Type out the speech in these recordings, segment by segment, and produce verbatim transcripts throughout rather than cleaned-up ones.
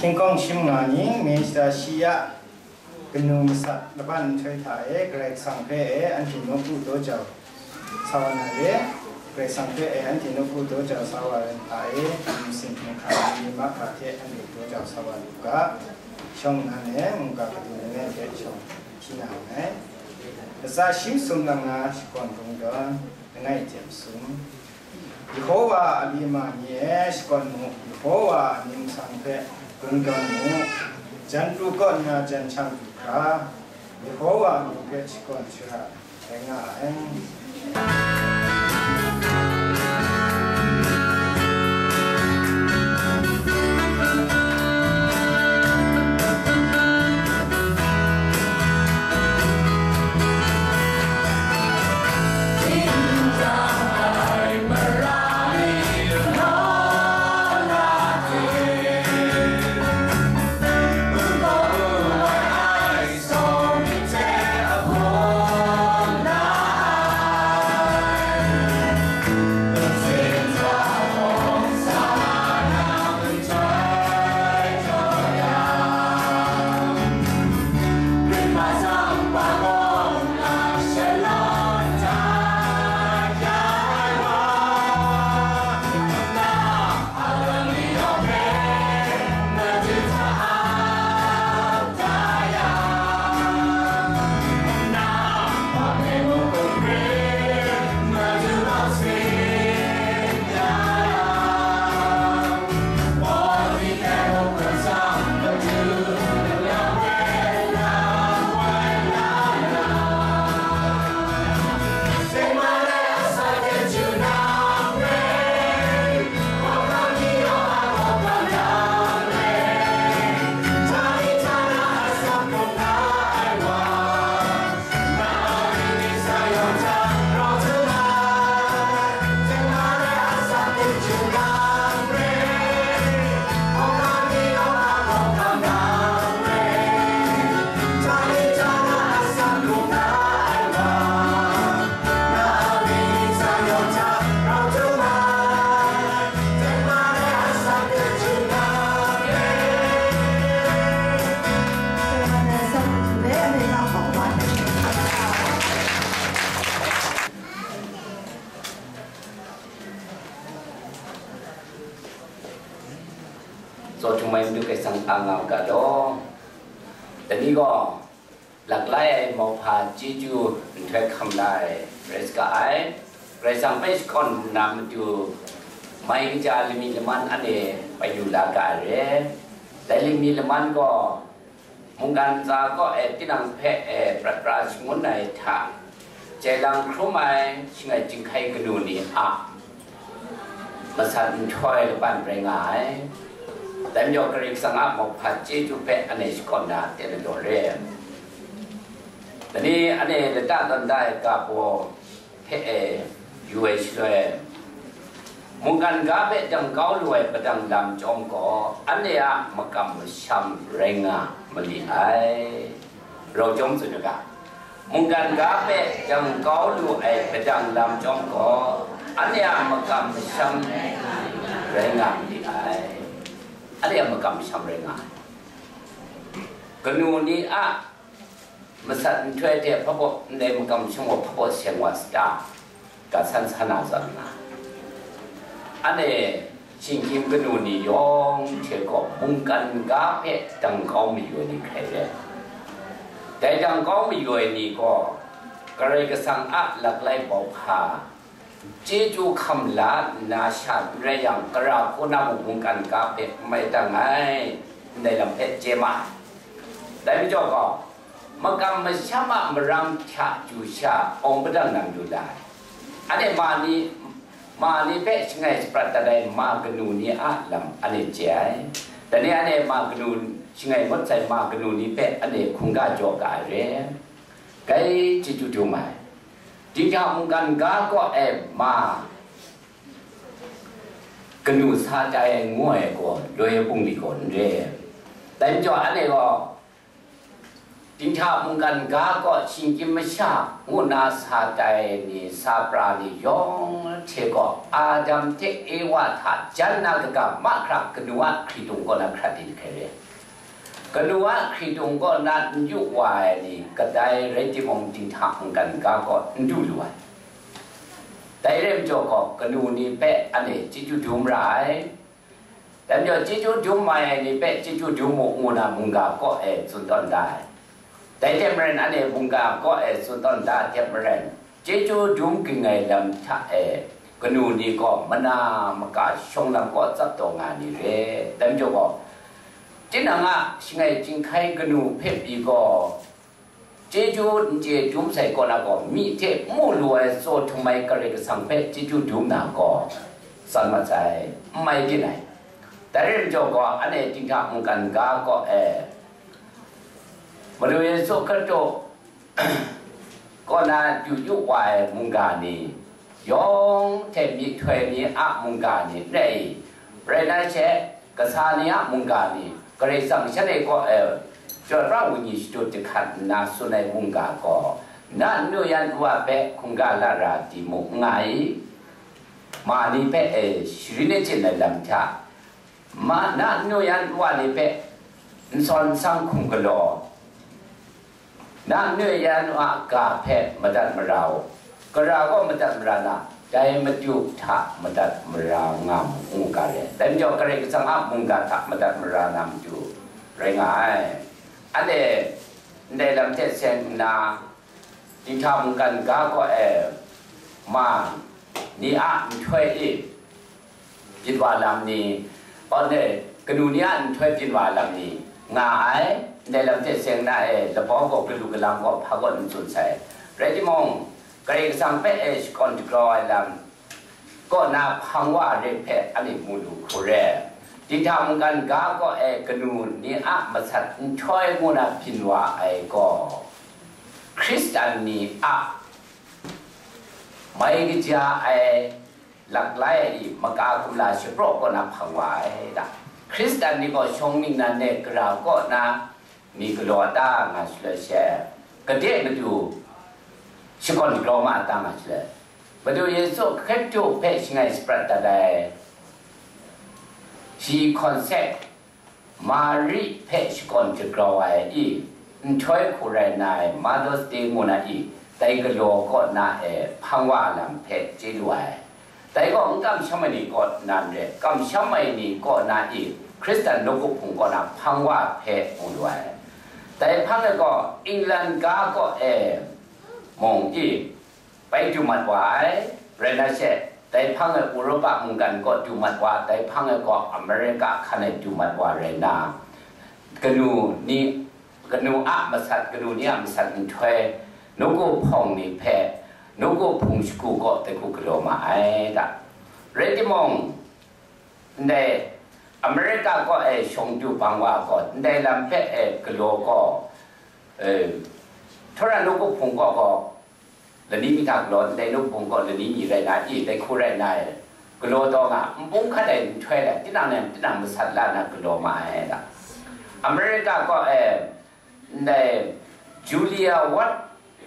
Hkying kawng shim nga ning, Minista shi a kanu masat laban nhtoi hta e Karai Kasang hpe e anhte nawku daw jau sa wa na re. Karai Kasang hpe e anhte nawku daw jau sa wa ai hta e, masin hkungga ni mahkra hte anhte daw jau sa wa lu ga, shawng nnan e mungga kadu langai hpe shawng hti na nngai. Latsa shi masum lang na shakawn kungdawn langai hte masum. Yehowa a ali ma ni e, shakawn mu, Yehowa a mying masang hpe kungdawn mu, jan pru kaw nna jan shang du hkra, Yehowa a mying hpe shakawn shara rai nga ai. Zaw htung mai madu kai sang ang nga u ga law. Dai ni gaw, laklai ai mauhpa chyeju nhtoi hkam la ai rai saga ai. Karai Kasang hpe shakawn na matu, mai kaja lami laman anhte bai lu la ga ai re. Dai lami laman gaw, mungkan ntsa kaw e tinang hpe e prat pra shangun ai hta, chyelang hkrum ai shangai chyinghkai kanu ni a masat nhtoi laban rai nga ai. Dai majaw Karai Kasang a mauhpa chyeju hpe anhte shakawn na ten na daw re. Dai ni anhte lata tawn da ai ga baw hpe e yu ai shaloi, mungkan ga hpe dang kau lu ai padang lam chyawm gaw, anhte a makam masham rai nga ma li ai. Rau chyawm tsun u ga, mungkan ga hpe dang kau lu ai padang lam chyawm gaw, anhte a makam masham rai nga ma li ai. Anhte a makam masham rai nga ai. Kanu ni a masat nhtoi hte hpabaw ndai makam masham gaw hpabaw seng wa sata, ga san sa na zawn nga. Anhte shinggyim kanu ni yawng hte gaw mungkan ga hpe dang kau mayu ai ni hkrai re. Dai dang kau mayu ai ni gaw Karai Kasang a laklai mauhpa chyeju hkam la nna sha n rai yang, kara hku na mung mungkan ga hpe n mai dang ai, ndai lam hpe chye ma ai. Dai majaw gaw, makam masham a marang hta chyu sha awng padang nang lu la ai. Anhte ma ni, ma ni hpe shangai shaprat dat ai ma kanu ni a lam anhte chye ai. Dai ni anhte ma kanu, shangai ngut sai ma kanu ni hpe anhte hkungga jaw ga ai re. Gai chyeju dum ai. Dinghta mungkan ga kaw e ma kanu sa tai ai ngu ai gaw, loi ai bungli gaw n re. Dai majaw, anhte gaw Dinghta mungkan ga kaw shinggyim masha ngu nna sa tai ni, sa pra ni yawng hte gaw, Adam hte Ewa hta jan na kaga mahkra kanu a hkritung kaw na hkrat di jahkrai re. Kanu a hkritung kaw na n yu wa ai ni kadai rai timung, dinghta mungkan ga kaw n du lu ai. Dai rai majaw gaw, kanu ni hpe anhte chyeju dum ra ai. Dai majaw, chyeju dum mai ai ni hpe chyeju dum mu, ngu na mungga kaw e tsun tawn da ai. Dai hte maren, anhte mungga kaw e tsun tawn da ai hte maren, chyeju dum ging ai lam hta e kanu ni gaw mana maka shawng lam kaw tsap taw nga ni re. Dai majaw gaw, tinang a shangai chyinghkai kanu hpe pyi gaw, chyeju n chye dum sai kaw na gaw, myi hte mu lu ai tsaw htum ai Karai Kasang hpe chyeju dum na gaw, tsan mat sai, n mai byin ai. Dai rai majaw gaw, anhte dinghta mungkan ga kaw e, Madu Yesu Hkristu kaw na du yu wa ai mungga ni, yawng hte myihtoi ni a mungga ni n rai i? Rai nna she, kasa ni a mungga ni, Karai Kasang shanhte kaw e, chyawm pra ai wenyi shadut jahkrat nna tsun ai mungga gaw, na nnu yan nwa hpe hkungga la ra di mu, n nga i? Ma ni hpe e sharin achyin ai lam hta, ma, na nnu yan nwa ni hpe n sawn n sang hkum galaw, na nnu yan nwa a ga hpe madat mara u, gara gaw madat mara na, dai Madu hta madat mara nga mu, ngu ga re. Dai majaw, Karai Kasang a mungga hta madat mara na matu rai nga ai. Anhte ndai lam hte seng nna, dinghta mungkan ga kaw e, ma ni a nhtoi e, byin wa lam ni, aw, ne, kanu ni a nhtoi byin wa lam ni nga ai. Ndai lam hte seng na e, labau gaw, galu galang gaw, hpa gaw n tsun sai. Rai timung, Karai Kasang hpe e shakawn dagrau ai lam kaw na hpang wa re hpe anhte mu lu hku re. Dinghta mungkan ga kaw e kanu ni a masat nhtoi ngu na byin wa ai gaw, Hkristan ni a mai kaja ai laklai ai i, maka kumla shapraw kaw na hpang wa ai da. Hkristan ni gaw shawng ningnan e gara kaw na mi galaw a ta nga shaloi she, kade matu shakawn dagrau ma a ta nga shaloi, Madu Yesu Hkristu hpe shangai shaprat dat ai, shi concept, Mari hpe shakawn dagrau ai i, nhtoi hku rai nna ai Mother's Day ngu na i, dai galaw kaw na e hpang wa lam hpe chye lu ai. Dai gaw n kamsham ai ni kaw na n re, kamsham ai ni kaw na i, Hkristan nawku hpung kaw na hpang wa hpe mu lu ai. Dai hpang e gaw, England ga kaw e mung i, bai du mat wa ai, rai na she, dai hpang e Europa mungkan kaw du mat wa, dai hpang e gaw America hkan e du mat wa rai na, kanu ni, kanu a masat, kanu ni a masat nhtoi, nawku hpawng ni hpe, nawku hpung shagu kaw dai hku galaw ma ai da. Rai timung, ndai America kaw e shawng du bang wa gaw, ndai lam hpe e galaw gaw, eh, Tara nawku hpung kaw gaw, lani mi hta galaw ndai nawku hpung kaw lani mi rai na i, dai hku rai na e, galaw taw nga, npung hkat ai nhtoi le, tinang nem tinang masat la na galaw ma ai da. America kaw e, ndai Julia Ward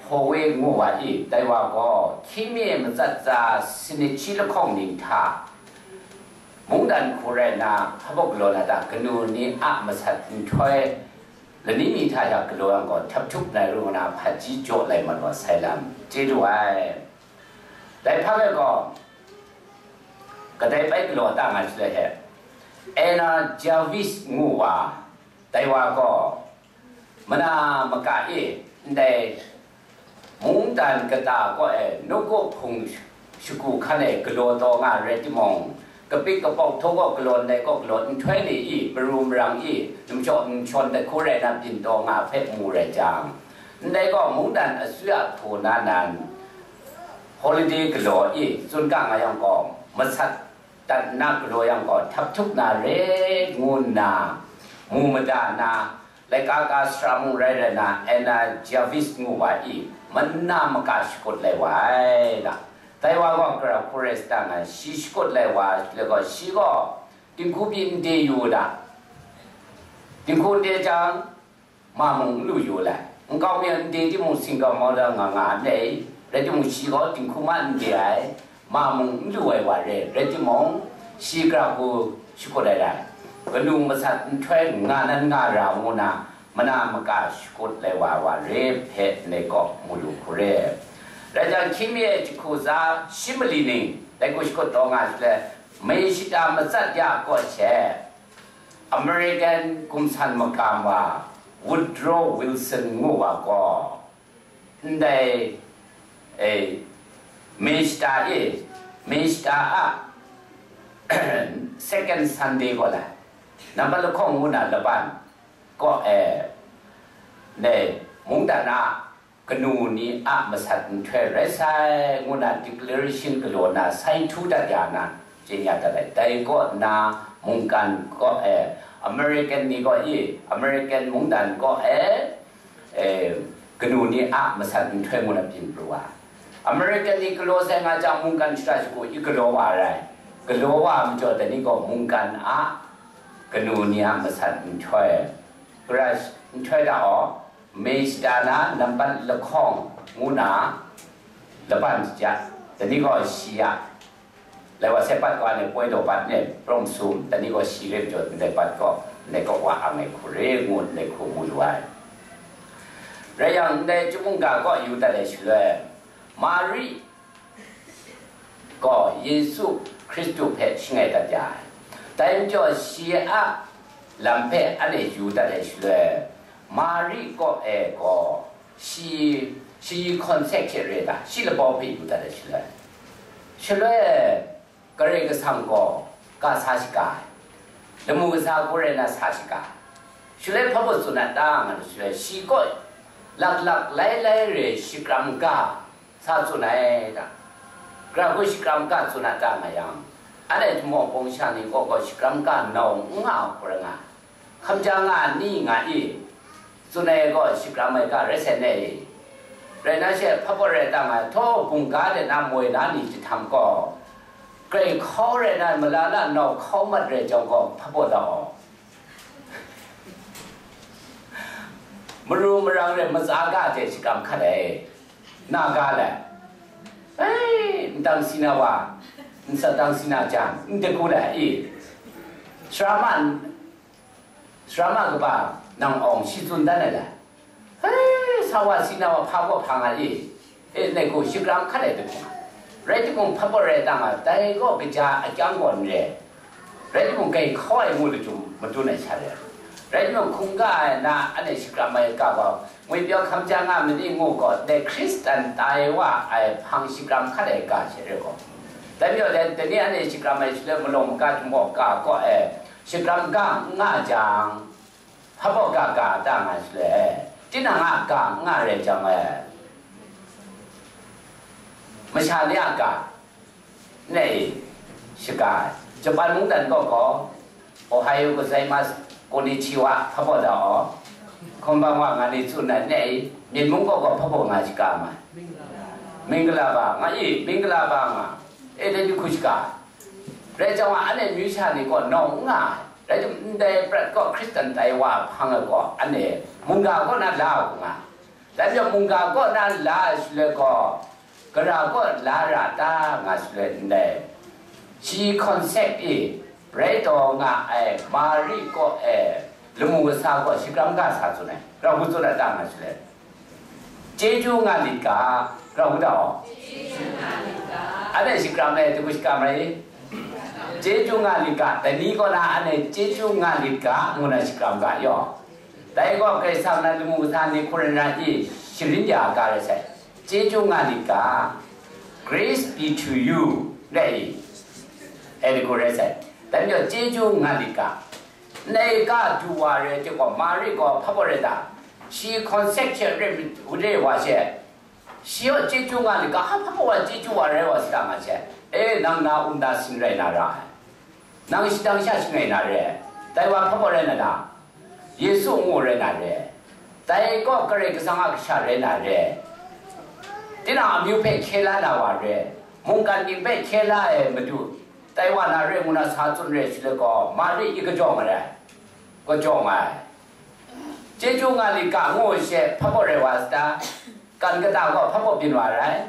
Howe ngu wa i, dai wa gaw, hkying mi matsat tsa sanit shi lahkawng ning hta, mungdan hku rai na, hpa baw galaw na ta, kanu ni a masat nhtoi, lani mi hta ya galaw yang gaw, htap htup nai ru nna hpaji jaw lai mat wa sai lam chye lu ai. Dai hpang e gaw, kadai bai galaw ta nga shaloi he, Anna Jarvis ngu wa, dai wa gaw, mana maka e, ndai mungdan kata kaw e nawku hpung shagu hkan e galaw taw nga rai timung, kapik kapawk htaw kaw galaw ndai kaw galaw nhtoi ni i, maru marang i, namshaw nshawn dai hku rai na byin taw nga hpe mu rai jang, ndai kaw mungdan asuya hku na nan holiday galaw i, tsun ga nga yang gaw, masat dat nna galaw yang gaw, htap htup na re ngu nna, mu mada na, laika ka sara mung rai rai na, Anna Jarvis ngu wa i, mana maka shakut lai wa ai da. Dai wa gaw gara hku rai sa ta nga, shi shakut lai wa, le gaw, shi gaw dinghku pyi n de yu da. Dinghku n de jang, ma mung n lu yu lai. Nkau mi a nde timung singkau mau da nga nga ai, rai timung, shi gaw dinghku ma n de ai, ma mung n lu ai wa re, rai timung, shi gara hku shakut ai rai. Kanu masat nhtoi nga nan nga ra ngu na, mana maka shakut lai wa wa re hpe ndai kaw mu lu hku re. Rai jang, hkying mi e jahku tsa shi mali ning dai hku shakut taw nga shaloi, mai shata matsat ya kaw she, American gumsan makam wa Woodrow Wilson ngu wa gaw, ndai, eh, mai shata e, mai shata a second Sunday gaw la, nambat lahkawng ngu na laban kaw e, ndai mungdan a kanu ni a masat nhtoi rai sai, ngu na declaration galaw na sai htu dat ya na, chyen ya dat ai. Dai kaw na mungkan kaw e, American ni kaw e, American mungdan kaw e, e, kanu ni a masat nhtoi ngu na byin pru wa. American ni galaw sai nga jang, mungkan shara shagu i galaw wa rai. Galaw wa majaw, dai ni gaw mungkan a kanu ni a masat nhtoi, crush nhtoi da aw, mai shata na nambat lahkawng ngu na laban ja, dai ni gaw shi a, lai wa sai pat kaw ne, poi daw pat ne, prawng sum, dai ni gaw shi re majaw, ndai pat kaw, ndai kaw wa ang ai hku re ngu, ndai hku mu lu ai. Rai yang, ndai chyum mungga kaw yu dat ai shaloi, Mari gaw Yesu Hkristu hpe shangai dat ya ai. Dai majaw shi a lam hpe anhte yu dat ai shaloi, Mari kaw e gaw shi, shi concept hte re ai, shi labau hpe yu dat ai shaloi, shaloi Karai Kasang gaw ga sa shaga ai, lamu kasa gaw rai na sa shaga ai. Shaloi hpa baw tsun na ta nga ai shaloi, shi kaw laklak lai lai re shakram ga sa tsun ai ta? Gara hku shakram ga tsun na ta nga yang, anhte Htumawng Pawng sha ni kaw gaw shakram ga nau n nga hku rai nga ai. Hkamja nga ni nga i, tsun ai gaw shakram ai ga rai sai ne i? Rai na she, hpa baw rai ta nga ai, htaw, bungga de na moi na ni jahtam gaw, grai hkau rai na, mala na nau hkau mat rai jang gaw, hpa baw da aw. Maru marang rai matsa ga hte shakram hkat ai, na ga lai. Ai, n dang si na wa, n sa dang si na jang, n degu lai i? Sara ma n, sara ma kaba nang awng shi tsun dan ai lai. Ai, sa wa si na wa hpa gaw hpa nga i? E, ngai gaw shakram hkat ai degu nga. Rai timung, hpa baw rai ta nga, dai gaw kaja akyang gaw n re. Rai timung, grai hkau ai ngu lachyum madun ai sha re. Rai timung, hkungga ai na anhte shakram ai ga gaw, ngwipyaw hkamja nga ma ni ngu gaw, dai Hkristan tai wa ai hpang shakram hkat ai ga she re gaw. Dai majaw dai, dai ni anhte shakram ai shaloi, malawng maga htum gaw ga kaw e, shakram ga n nga jang, hpa baw ga ga ta nga shaloi, tinang a ga n nga rai jang e, masha ni a ga, ne i, shaga ai. Japan mungdan gaw gaw, Ohayo gozaimasu, konnichiwa, hpa baw da aw. Konbanwa nga ni tsun ai, ne i, Myen mung gaw gaw hpa baw nga shaga ma? Mingala ba, nga i, mingala ba nga. E, dai ni hku shaga ai. Rai jang wa, anhte myu sha ni gaw nau n nga ai. Rai timung, ndai prat gaw Hkristan tai wa hpang ai gaw, anhte mungga kaw na la u nga. Dai majaw, mungga kaw na la ai shaloi gaw, gara kaw la ra ta nga shaloi ndai, shi concept e rai taw nga ai Mari kaw e lamu kasa gaw shakram ga sa tsun ai, gara hku tsun ai ta nga shaloi, chyeju nga lit ga, gara hku ta aw. Anhte shakram ai, degu shakram ai? Chyeju nga lit ga, dai ni kaw na anhte chyeju nga lit ga, ngu na shakram ga yaw. Dai gaw Karai Kasang na lamu kasa ni hku rai na i, sharin ya ga rai sai. Chyeju nga lit ga, Grace be to you, rai i? E, degu rai sai. Dai majaw chyeju nga lit ga, ndai ga du wa rai, chye gaw, Mari gaw hpa baw rai ta? Shi concept she re, re wa she, shi gaw chyeju nga lit ga, hpa baw wa chyeju wa rai wa sa ta nga she? E, nang na um na sin rai na ra ai. Nang shadang sha shangai na re, dai wa hpa baw rai na ta? Yesu ngu rai na re, dai gaw Karai Kasang a kasha rai na re, tinang amyu hpe hkye la na wa re, mungkan ning hpe hkye la ai Madu, dai wa na re ngu na sa tsun re shaloi gaw, Mari i kajawng ai, kajawng ai. Chyeju nga lit ga ngu she hpa baw rai wa sa ta? Kan kata gaw hpa baw byin wa rai?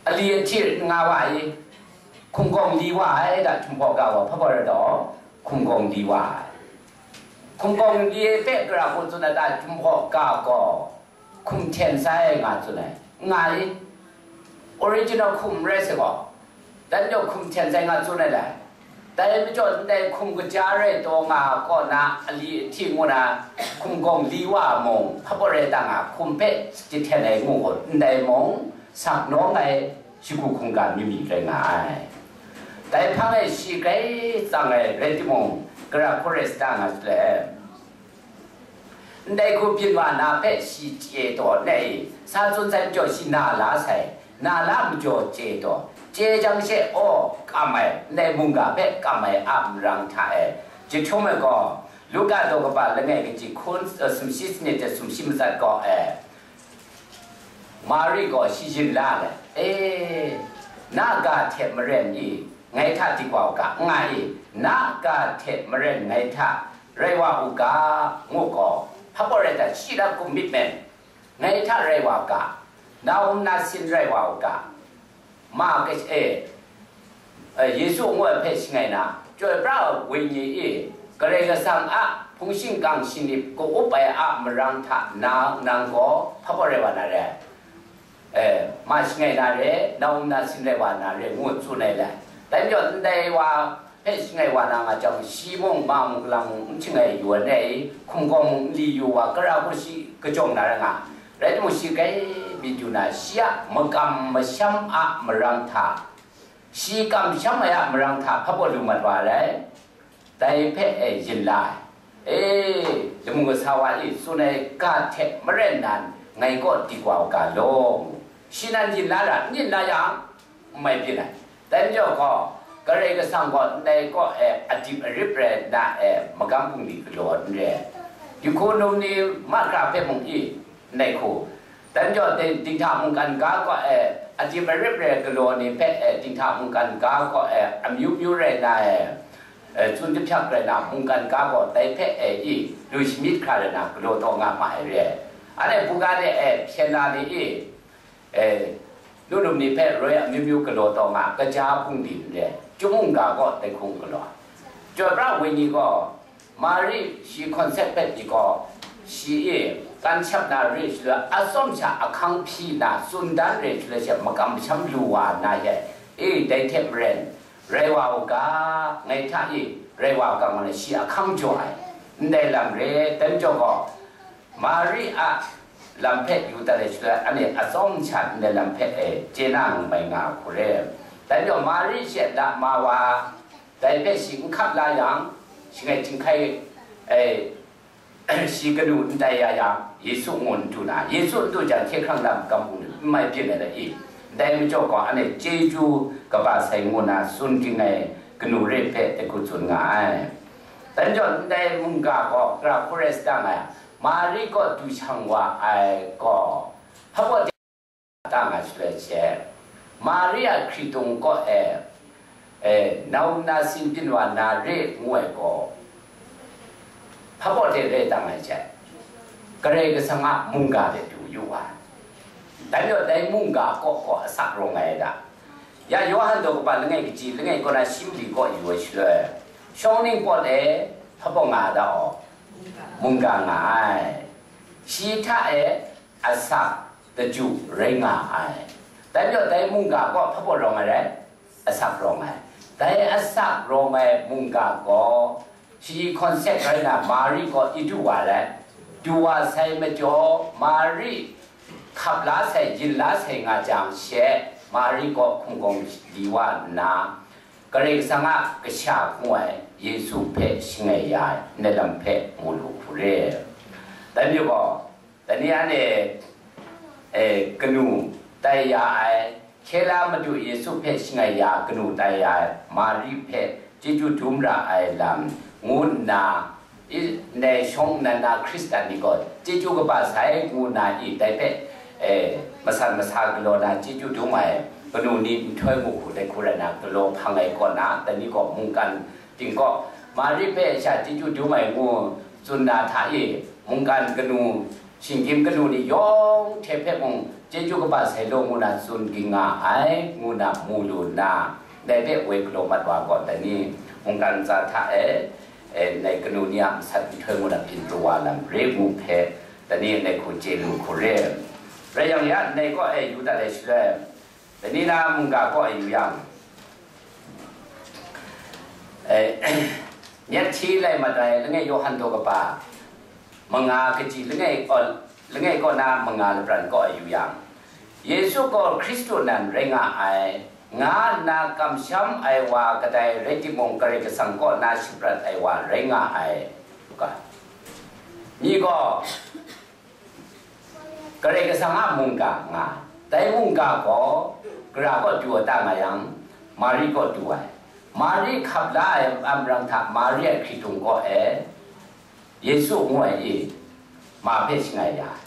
Ali ahti rit nga wa i, hkum gawng li wa ai da, Htum Hpaw Ga gaw hpa baw rai taw, hkum gawng li wa ai. Hkum gawng li ai hpe gara hku tsun ai ta, Htum Hpaw Ga gaw hkum hten sai nga tsun ai, nga i, original hkum rai sai gaw, dan jaw hkum hten sai nga tsun ai lai. Dai majaw ndai hkum kaja rai taw nga kaw na ali ahti ngu na hkum gawng li wa mung, hpa baw rai ta nga hkum hpe jahten ai ngu gaw, ndai mung sak nawng ai shagu hkungga mi mi rai nga ai. Dai hpang e shi grai tsang ai rai timung, gara hku rai sa ta nga shaloi, ndai hku byin wa na hpe shi chye taw, nai, sa tsun sai majaw shi na la sai, na la majaw chye taw, chye jang she, aw, kam ai, ndai mungga hpe kam ai a marang hta e, jahtum ai gaw, Luka daw kaba langai kaji hkun, eh, sumshi sanit hte sumshi matsat gaw, eh, Mari gaw shi yin la ai, e, na ga hte maren i, ngai hta di wa u ga, nga i, na ga hte maren ngai hta rai wa u ga, ngu gaw, hpa baw rai ta, shi la kumit men, ngai hta rai wa u ga, na um na sin rai wa u ga, ma ka e, e, Yesu ngu ai hpe shangai na, Chyoi pra ai Wenyi i, Karai Kasang a hpung shingkang shingnip ka-up ai a marang hta na, nang gaw hpa baw rai wa na re, e, ma shangai na re, na um na sin rai wa na re, ngu tsun ai lai. Dai majaw, ndai wa hpe shangai wa na nga jang, shi mung, ma mung, galang mung n shangai yu ai, hkum gawng mung n li yu wa, gara hku shi kajawng na ra nga. Rai timung, shi grai myit yu na, shi a makam masham a marang hta, shi kamsham ai a marang hta hpa baw lu mat wa ai. Dai hpe, e, yin la ai. E, lamu kasa wa i, tsun ai ga hte maren nan, ngai kaw di wa u ga law, shi nan yin la ra, n yin la yang, n mai byin ai. Dai majaw gaw, Karai Kasang gaw ndai kaw e adip arip rai nna e, magam bungli galaw n re ai. Dinghku num ni mahkra hpe mung i, ndai hku. Dai majaw, ding-, dinghta mungkan ga kaw e adip arip rai galaw ni hpe e, dinghta mungkan ga kaw e amyu myu rai nna e, e, tsun jahpyak rai na mungkan ga gaw dai hpe e i, lu shamyit hkra rai na galaw taw nga ma ai re ai. Anhte buga de e hpyen na ni i, e, lu lum ni hpe roi amyu myu galaw taw nga, kaja hpung di n re, chyum mungga gaw dai hkung galaw ai. Chyoi pra ai Wenyi gaw, Mari shi concept hpe pyi gaw, shi i kan shap na re shaloi, atsawm sha ahkang hpyi na tsun dan re shaloi she, makam masham lu wa na ye, e, dai hte maren, rai wa u ga, ngai hta i, rai wa u ga, ngu na shi ahkang jaw ai, ndai lam re, dai majaw gaw, Mari a lam hpe yu dat ai shaloi, anhte atsawm sha ndai lam hpe, e, chye na ngu mai nga hku re. Dai majaw Mari she lama wa, dai hpe shi n hkap la yang, shangai chyinghkai, e, shi kanu n tai ya yang, Yesu ngu n du na, Yesu n du jang, hkye hkrang lam gam hpung ni n mai byin ai da i? Dai majaw gaw, anhte chyeju kaba sai ngu na tsun ging ai kanu re hpe dai hku tsun nga ai. Dai majaw, ndai mungga gaw gara hku rai sa ta nga ai, Mari kaw du shang wa ai gaw, hpa baw de ta nga shaloi she, Mari a hkritung kaw e, e, na um na sin byin wa na re ngu ai gaw, hpa baw de rai ta nga ai she, Karai Kasang a mungga de du yu wa ai. Dai majaw, dai mungga kaw gaw asak rawng ai da. Ya Yawhan daw kaba langai kaji langai kaw na shi mali kaw yu ai shaloi, shawng ning pawt e hpa baw nga ai da aw, mungga nga ai. Shi hta e asak, taju rai nga ai. Dai majaw, dai mungga gaw hpa baw rawng ai rai? Asak rawng ai. Dai asak rawng ai mungga gaw, shi concept rai na, Mari gaw i du wa ai. Du wa sai majaw, Mari hkap la sai, yin la sai nga jang she, Mari gaw hkum gawng li wa nna, Karai Kasang a kasha hku ai Yesu hpe shangai ya ai, ndai lam hpe mu lu hku re. Dai majaw gaw, dai ni anhte, e, kanu tai ya ai, hkye la Madu Yesu hpe shangai ya kanu tai ya ai Mari hpe chyeju dum ra ai lam ngu nna, i, ndai shawng nnan na Hkristan ni gaw chyeju kaba sai ngu nna i, dai hpe, e, masan masa galaw na chyeju dum ai kanu ni nhtoi ngu hku dai hku rai na galaw hpang ai kaw na, dai ni gaw mungkan ting kaw, Mari hpe sha chyeju dum ai ngu, tsun na hta e, mungkan kanu, shinggyim kanu ni yawng hte hpe mung chyeju kaba sai law ngu na tsun ging nga ai, ngu na mu lu nna, dai hpe woi galaw mat wa gaw, dai ni mungkan ntsa hta e, e, ndai kanu ni a masat nhtoi ngu na byin pru wa lam re ngu hpe, dai ni ndai hku chye lu hku re. Rai yang ya, ndai kaw e yu dat ai shaloi, dai ni na mungga kaw e yu yang, e, myit hti lai mat ai langai Yawhan daw kaba manga kaji langai kaw, langai kaw na manga lapran kaw e yu yang, Yesu gaw Hkristu nan rai nga ai, nga nna kamsham ai wa kadai rai timung, Karai Kasang kaw na shaprat ai wa rai nga ai. Ga. Mi gaw Karai Kasang a mungga nga, dai mungga gaw, gara kaw du ai ta nga yang, Mari kaw du ai. Mari hkap la ai a marang hta, Mari a hkritung kaw e, Yesu ngu ai i, ma hpe shangai ya ai.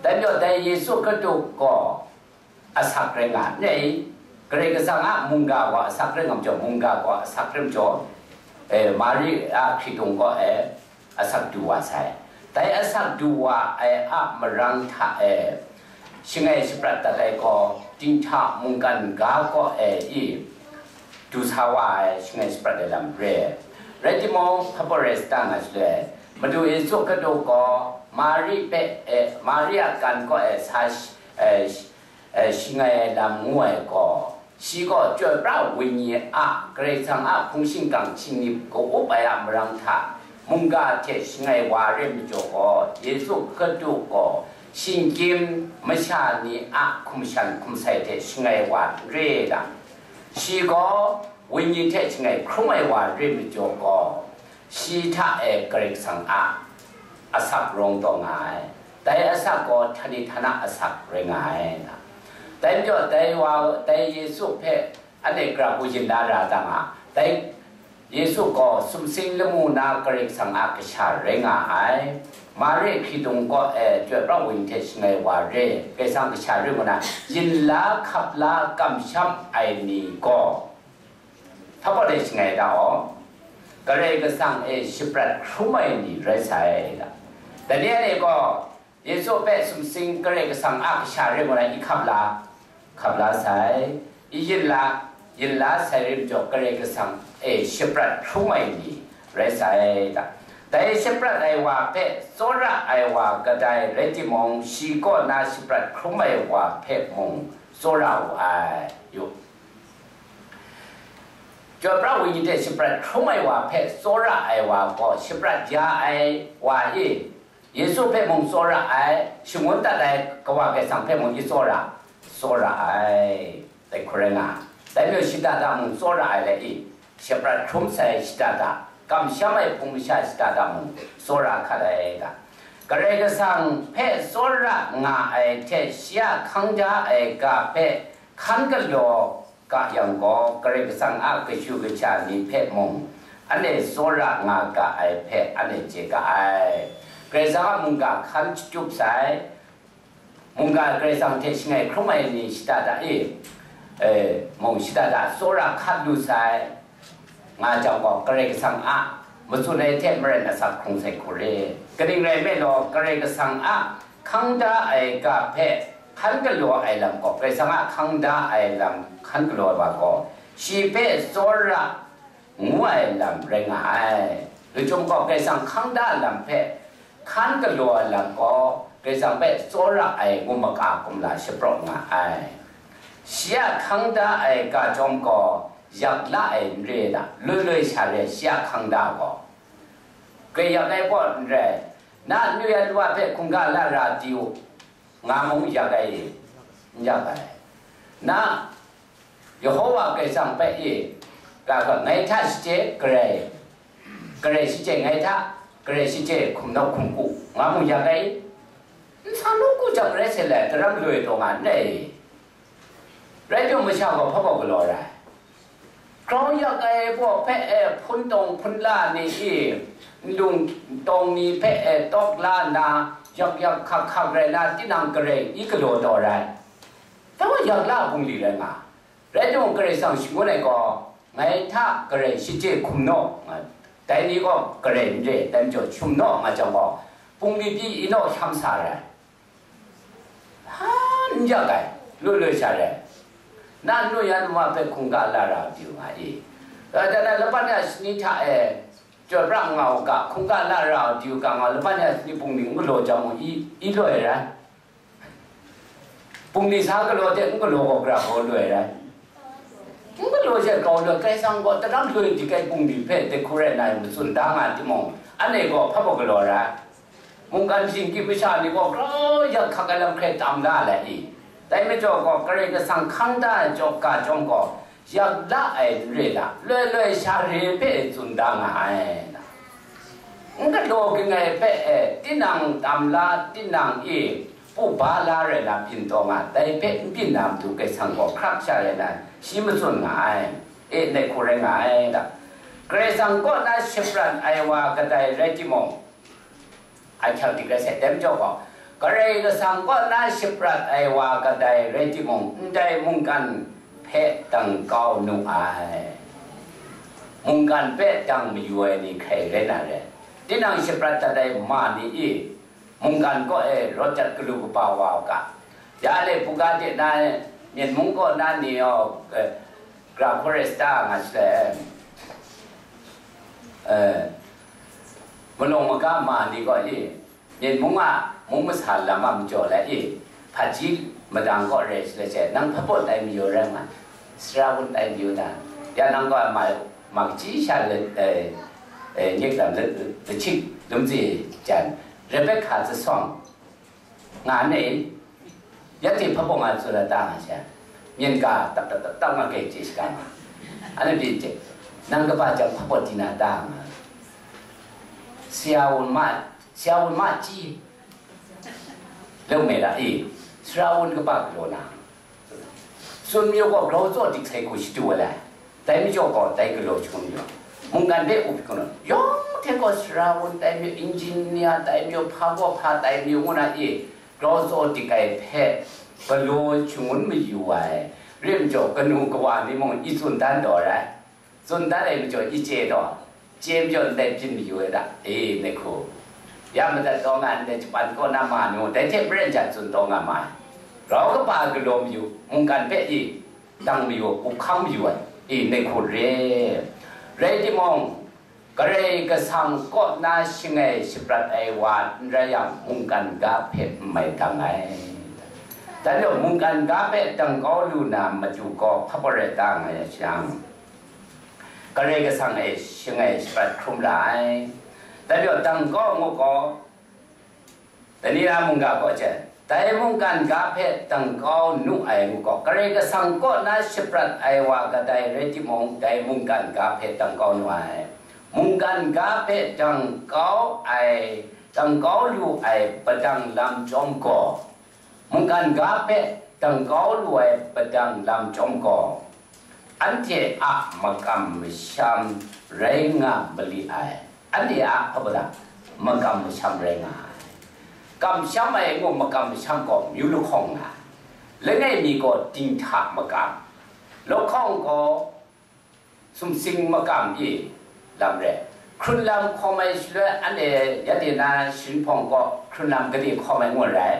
Dai majaw, dai Yesu Hkristu gaw asak rai nga ai. Karai Kasang a mungga gaw asak rai nga majaw, mungga gaw asak rai majaw, e, Mari a hkritung kaw e asak du wa sai. Dai asak du wa ai a marang hta e, shangai shaprat dat ai gaw, dinghta mungkan ga kaw e i, du sa wa ai shangai shaprat ai lam re. Rai timung, hpa pawt rai sa ta nga shaloi, Madu Yesu Hkristu gaw Mari hpe, e, Mari a kan kaw e sa sh-, e, sh-, e, shangai ai lam ngu ai gaw, shi gaw Chyoi Pra Wenyi a Karai Kasang a hpung shingkang htingnyip ka-up ai a marang hta, mungga hte shangai wa re majaw gaw, Yesu Hkristu gaw shinggyim masha ni a hkum shan hkum sai hte shangai wa n re ai lam, shi gaw Wenyi hte shangai hkrum ai wa re majaw gaw, shi hta e Karai Kasang a asak rawng taw nga ai. Dai asak gaw htani htana asak rai nga ai. Dai majaw, dai wa, dai Yesu hpe anhte gara hku yin la ra ta nga, dai Yesu gaw sumsing lamu na Karai Kasang a kasha rai nga ai. Mari hkritung kaw e Chyoi Pra Wenyi hte shangai wa re, Karai Kasang kasha rai ngu na, yin la hkap la kamsham ai ni gaw, hpa pawt e shangai da aw, Karai Kasang e shaprat hkrum ai ni rai sai da. Dai ni anhte gaw Yesu hpe sumsing Karai Kasang a kasha rai ngu na i hkap la, hkap la sai, i yin la, yin la sai rai majaw, Karai Kasang e shaprat hkrum ai ni rai sai da. Dai shaprat ai wa hpe tsawra ai wa kadai rai timung, shi kaw na shaprat hkrum ai wa hpe mung tsawra wu ai. Yu. Chyoi Pra Wenyi hte shaprat hkrum ai wa hpe tsawra ai wa gaw, shaprat ya ai wa e, Yesu hpe mung tsawra ai, shangun dat ai Kawa Karai Kasang hpe mung i tsawra, tsawra ai, dai hku rai nga. Dai majaw shada da mung tsawra ai lai i, shaprat hkrum sai shada da, kamsham ai hpung masha shada da mung tsawra hkat ai ga. Karai Kasang hpe tsawra nga ai hte shi a hkang da ai ga hpe hkan galaw ga yang gaw, Karai Kasang a kashu kasha ni hpe mung anhte tsawra nga ga ai hpe anhte chye ga ai. Karai Kasang a mungga hkan shatup sai, mungga Karai Kasang hte shangai hkrum ai ni shada da e, e, mung shada da tsawra hkat lu sai, nga jang gaw, Karai Kasang a matsun ai hte maren asak hkrung sai hku re. Kaning rai nme law, Karai Kasang a hkang da ai ga hpe hkan galaw ai lam gaw, Karai Kasang a hkang da ai lam hkan galaw ai wa gaw, shi hpe tsawra ngu ai lam rai nga ai. Lachyum gaw, Karai Kasang hkang da lam hpe hkan galaw ai lam gaw, Karai Kasang hpe tsawra ai ngu maka kumla shapraw nga ai. Shi a hkang da ai ga chyawm gaw, yak la ai n re ai da, loi loi sha re shi a hkang da gaw. Grai yak ai gaw n rai, na nnu ya lwa hpe hkungga la ra di u, nga mung yak ai, n yak ai. Na Yehowa Karai Kasang hpe i, ga ga, ngai hta shachye, Karai, Karai shachye ngai hta, Karai shachye hkum naw hkum ku, nga mung yak ai. N sa nu ku jang rai sai lai, daram loi taw nga n rai. Rai timung, masha gaw hpa gaw galaw rai. Grau yak ai baw hpe e hpun tawng hpun la ni i, nlung tawng ni hpe e tawk la nna, yak yak hkak hkak rai na, tinang Karai i galaw taw rai. Dai wa yak la bungli rai nga. Rai timung, Karai Kasang shangun ai gaw, ngai hta Karai shachye hkum naw, nga, Dai ni gaw garai n re, dai majaw, shum naw nga jang gaw, bungli pyi inaw hkyam sa rai. Hpa n yak ai, loi loi sha rai. Na nu yan ma hpe hkungga la ra diu nga i. Dai na laban ya shani hta e, chyoi pra nga u ga, hkungga la ra diu ga nga, laban ya shani bungli n galaw jang u, i, i loi rai. Bungli sa galaw de, n galaw gaw, gara gaw loi rai. N galaw she grau loi, Kaisang gaw, tarang loi di kai bungli hpe, de hku rai na, matsun da nga timung, anhte gaw hpa baw galaw rai. Mungkan shinggyim masha ni gaw, grau yak hkak ai lam hkrai tam la ai i. Dai majaw gaw, Karai Kasang hkang da ai jaw, ga jawng gaw, yak la ai n re la, loi loi sha re hpe tsun da nga ai. N galaw ging ai hpe e, tinang tam la, tinang e, pu ba la rai na byin taw nga, dai hpe n byin na matu Kaisang gaw hkrak sha rai na, shi matsun nga ai, e, nai hku rai nga ai da. Karai Kasang kaw na shaprat ai wa kadai rai timung, a hkyang dik rai sai, dai majaw gaw, Karai Kasang kaw na shaprat ai wa kadai rai timung, ndai mungkan hpe dang kau nu ai. Mungkan hpe dang mayu ai ni hkrai rai na re. Tinang shaprat dat ai ma ni i, mungkan kaw e rawt jat galu kaba wa u ga. Ya le, buga de na, Myen mung kaw na ni yawng, eh, gra hkawre sata nga shaloi, eh, malawng maga ma ni gaw i, Myen mung a mung masa lam a majaw lai i, hpaji madang kaw re shaloi she, nang hpabaw tai mayu rai ma, sara wun tai mayu na, ya nang gaw ma, ma kaji sha le, eh, eh, nyek lam le, le chik lum tsi jan, Rebecca tsasawng nga nei, ya te hpabaw nga tsun la ta nga sha, myen ga tap tap tap tap nga kai chye shaga nga, anhte byin chye, nang kaba jang hpabaw di na ta nga, sara wun ma, sara wun ma chyi, Lung me ra i, sara wun kaba galaw na, tsun mayu gaw grau tsaw dik sai hku shadu ai lai. Dai majaw gaw dai galaw shangun mayu, mungkan hpe up hkun, yawng hte gaw sara wun tai mayu, engineer tai mayu, hpa gaw hpa tai mayu ngu na i, grau tsaw dik ai hpe galaw shangun mayu ai. Rim jaw, kanu kawa ni mung i tsun dan taw rai. Tsun dan ai majaw i chye taw, chye majaw ndai byin mayu ai da, e, nai hku. Ya madat taw nga ndai japan kaw na ma nu, dai hte maren jan tsun taw nga ma ai. Grau kaba galaw mayu, mungkan hpe i, dang mayu, up hkang mayu ai, e, nai hku re. Rai timung, Karai Kasang kaw na shangai shaprat ai wa n rai yang, mungkan ga hpe n mai dang ai. Dan yawng, mungkan ga hpe dang kau lu na matu gaw hpa gaw rai ta nga ya shang, Karai Kasang e shangai shaprat hkrum ra ai. Dai majaw dang kau ngu gaw, dai ni na mungga kaw hte, dai mungkan ga hpe dang kau nu ai ngu gaw, Karai Kasang kaw na shaprat ai wa kadai rai timung, dai mungkan ga hpe dang kau nu ai. Mungkan ga hpe dang kau ai, dang kau lu ai padang lam chyawm gaw, mungkan ga hpe dang kau lu ai padang lam chyawm gaw, anhte a makam masham rai nga mali ai. Anhte a hpa bada makam masham rai nga ai. Kamsham ai ngu makam masham gaw myu lahkawng nga ai. Langai mi gaw dinghta makam, lahkawng gaw sumsing makam i lam re. Hkrun lam hkawm ai shaloi, anhte ya de na sharin hpawng gaw hkrun lam gade hkawm ai ngu rai.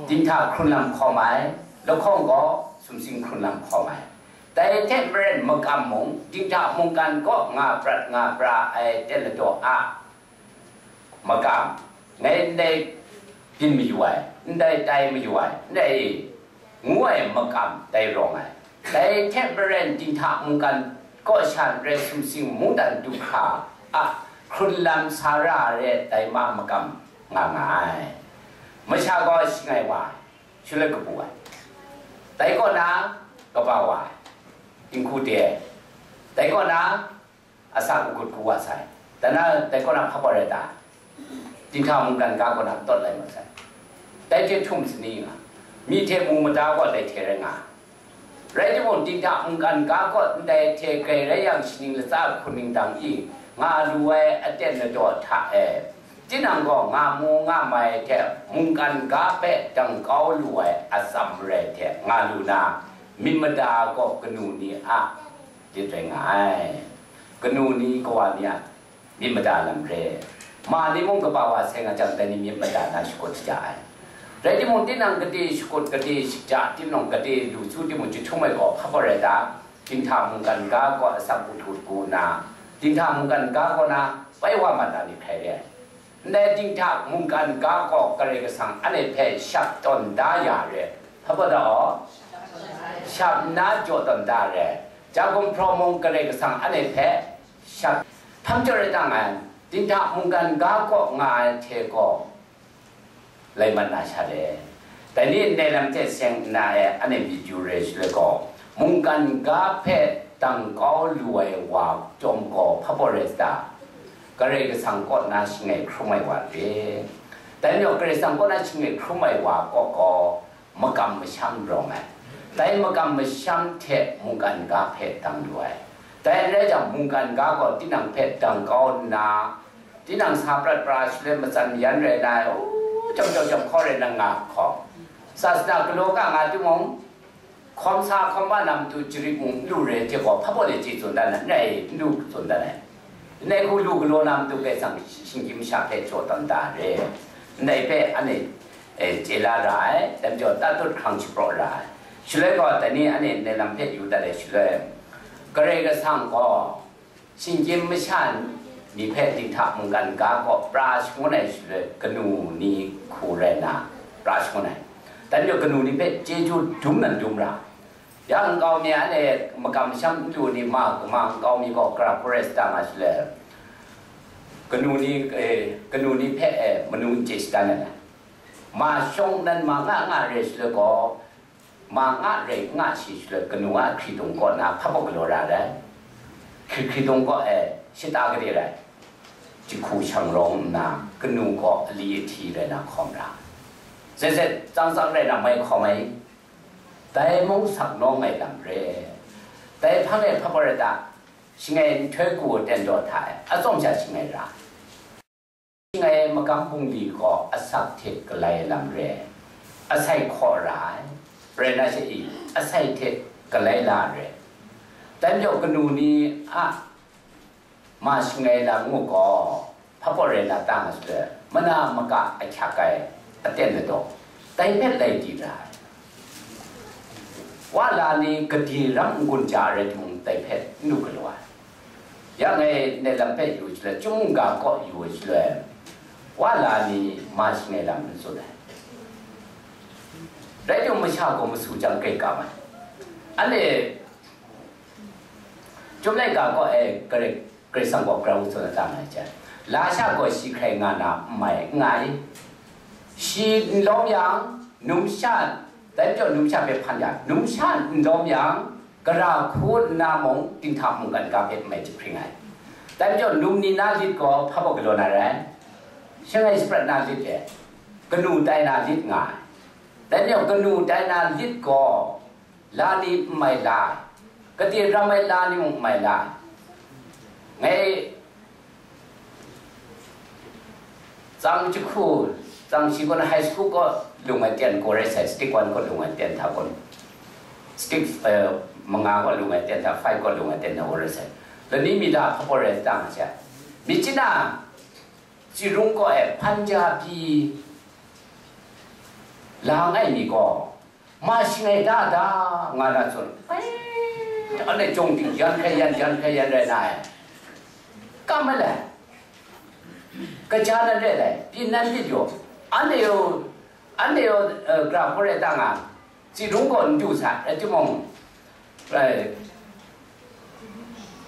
Dinghta hkrun lam hkawm ai, lahkawng gaw sumsing hkrun lam hkawm ai. Dai hte maren makam mung, dinghta mungkan kaw nga prat nga pra ai ten ladaw a makam, ngai ndai byin mayu ai, ndai tai mayu ai, ndai ngu ai makam dai rawng ai. Dai hte maren dinghta mungkan kaw sha n rai sumsing mungdan du hkra a hkrun lam sa ra ai dai ma makam nga nga ai. Masha gaw shangai wa ai, shaloi kabu ai. Dai kaw na kaba wa ai, dinghku de ai. Dai kaw na asak akut hku wa sai. Dan na dai kaw na hpa gaw rai ta? Dinghta mungkan ga kaw na tawt lai mat sai. Dai hte htum sani nga, myi hte mu mada gaw dai hte rai nga. Rai timung, dinghta mungkan ga kaw ndai hte grai rai yang, shaning latsa hkun ning dang i nga lu ai aten ladaw hta e, tinang gaw nga mu nga mai hte mungkan ga hpe dang kau lu ai atsam marai hte nga lu na, myit mada gaw kanu ni a lit rai nga ai. Kanu ni kawa ni a myit mada lam re. Ma ni mung kaba wa sai nga jang, dai ni myit mada na shakut shaja ai. Rai timung, tinang gade shakut, gade shaja, tinang gade lu su timung, jahtum ai gaw hpa gaw rai ta, dinghta mungkan ga gaw asak u htu u na, dinghta mungkan ga gaw na pai wa mat na ni hkrai re ai. Ndai dinghta mungkan ga gaw Karai Kasang anhte hpe shap tawn da ya re. Hpa gaw da aw? Shap nna jaw tawn da re. Ja gumhpraw mung Karai Kasang anhte hpe shap. Hpang jaw rai ta nga ai, dinghta mungkan ga kaw nga ai hte gaw, lai mat na sha le. Dai ni ndai lam hte seng nna e, anhte myit yu re shaloi gaw, mungkan ga hpe dang kau lu ai wa chyawm gaw hpa baw rai sa ta? Karai Kasang kaw na shangai hkrum ai wa re. Dai majaw Karai Kasang kaw na shangai hkrum ai wa kaw gaw, makam masham rawng ai. Dai makam masham hte mungkan ga hpe dang lu ai. Dai rai jang, mungkan ga gaw tinang hpe dang kau nna, tinang sa prat pra shaloi matsan yan rai na ai, o, jam jau jam hkaw rai na nga hkawm, sasana galaw ga nga timung, hkawm sa hkawm ba na matu jarit mung n lu re hte gaw, hpa baw le chye tsun dan ai, n rai n lu tsun dan ai. Ndai hku lu galaw na matu Karai Kasang shinggyim masha hpe jaw tawn da re. Ndai hpe anhte, e, chye la ra ai, dai majaw tatut hkrang shapraw ra ai. Shaloi gaw, dai ni anhte ndai lam hpe yu dat ai shaloi, Karai Kasang gaw shinggyim masha ni hpe dinghta mungkan ga kaw pra shangun ai shaloi, kanu ni hku rai nna pra shangun ai. Dai majaw kanu ni hpe chyeju dum nan dum ra. Ya nkau mi anhte makam masham n lu ni, ma kaw ma nkau mi gaw gara hkrum rai sa ta nga shaloi, kanu ni, eh, kanu ni hpe, eh, manu n chye shadan ai. Ma shawng nan ma nga nga re shaloi gaw, ma nga rai nga shi shaloi, kanu a hkritung kaw na hpa baw galaw ra ai. Hkri, hkritung kaw e shata gade rai, jahku shang rawng nna, kanu kaw ali ahti rai na hkawm ra. Zet zet tsang tsang rai na mai hkawm ai. Dai mung sak nawng ai lam re. Dai hpang e hpa baw rai ta? Shangai nhtoi ku aten daw hta e, atsawm sha shangai ra. Shangai magam bungli gaw asak hte galai lam re. Asai hkaw ra ai. Rai na she i, asai hte galai la re. Dai majaw kanu ni a ma shangai lam ngu gaw, hpa baw rai na ta nga shaloi, mana maka ahkyak ai aten ladaw, dai hpe lai di ra ai. Wa la ni gade ram n-gun ja ai rai timung, dai hpe n lu galaw ai. Ya ngai ndai lam hpe yu shaloi, Chyum mungga kaw yu ai shaloi, wa la ni ma shangai lam n tsun ai. Rai timung, masha gaw masu jang grai kam ai. Anhte Chyum laika kaw e, Karai, Karai Kasang gaw grau tsun na ta nga ai hte, lasha gaw shi hkrai nga na n mai, n nga i? Shi n lawm yang, numsha, dai majaw numsha hpe hpan ya, numsha n lawm yang, gara hku nna mung dinghta mungkan ga hpe n mai jahpring ai. Dai majaw num ni na lit gaw hpa baw galaw na rai? Shangai shaprat na lit e, kanu tai na lit nga ai. Dai majaw kanu tai na lit gaw, la ni n mai la ai, gade ram ai la ni mung n mai la ai. Ngai tsang jahku, tsang shi kaw, high school kaw lung ai ten kaw rai sai, stick one kaw lung ai ten hta kaw, stick, eh, manga kaw lung ai ten hta, five kaw lung ai ten hta kaw rai sai. Lani mi la hpa kaw rai ta nga sha. Mi chyi na, Chirung kaw e hpan ja pyi la ai ni gaw, ma shangai da da nga na tsun. Ai, anhte jawng ting yan hkrai yan, yan hkrai yan rai na ai. Kam ai le, kaja nan re ai, byin nan byin yaw, anhte yawng, anhte yawng, eh, gara hkrum rai ta nga, Chirung gaw n du sa, rai timung, rai,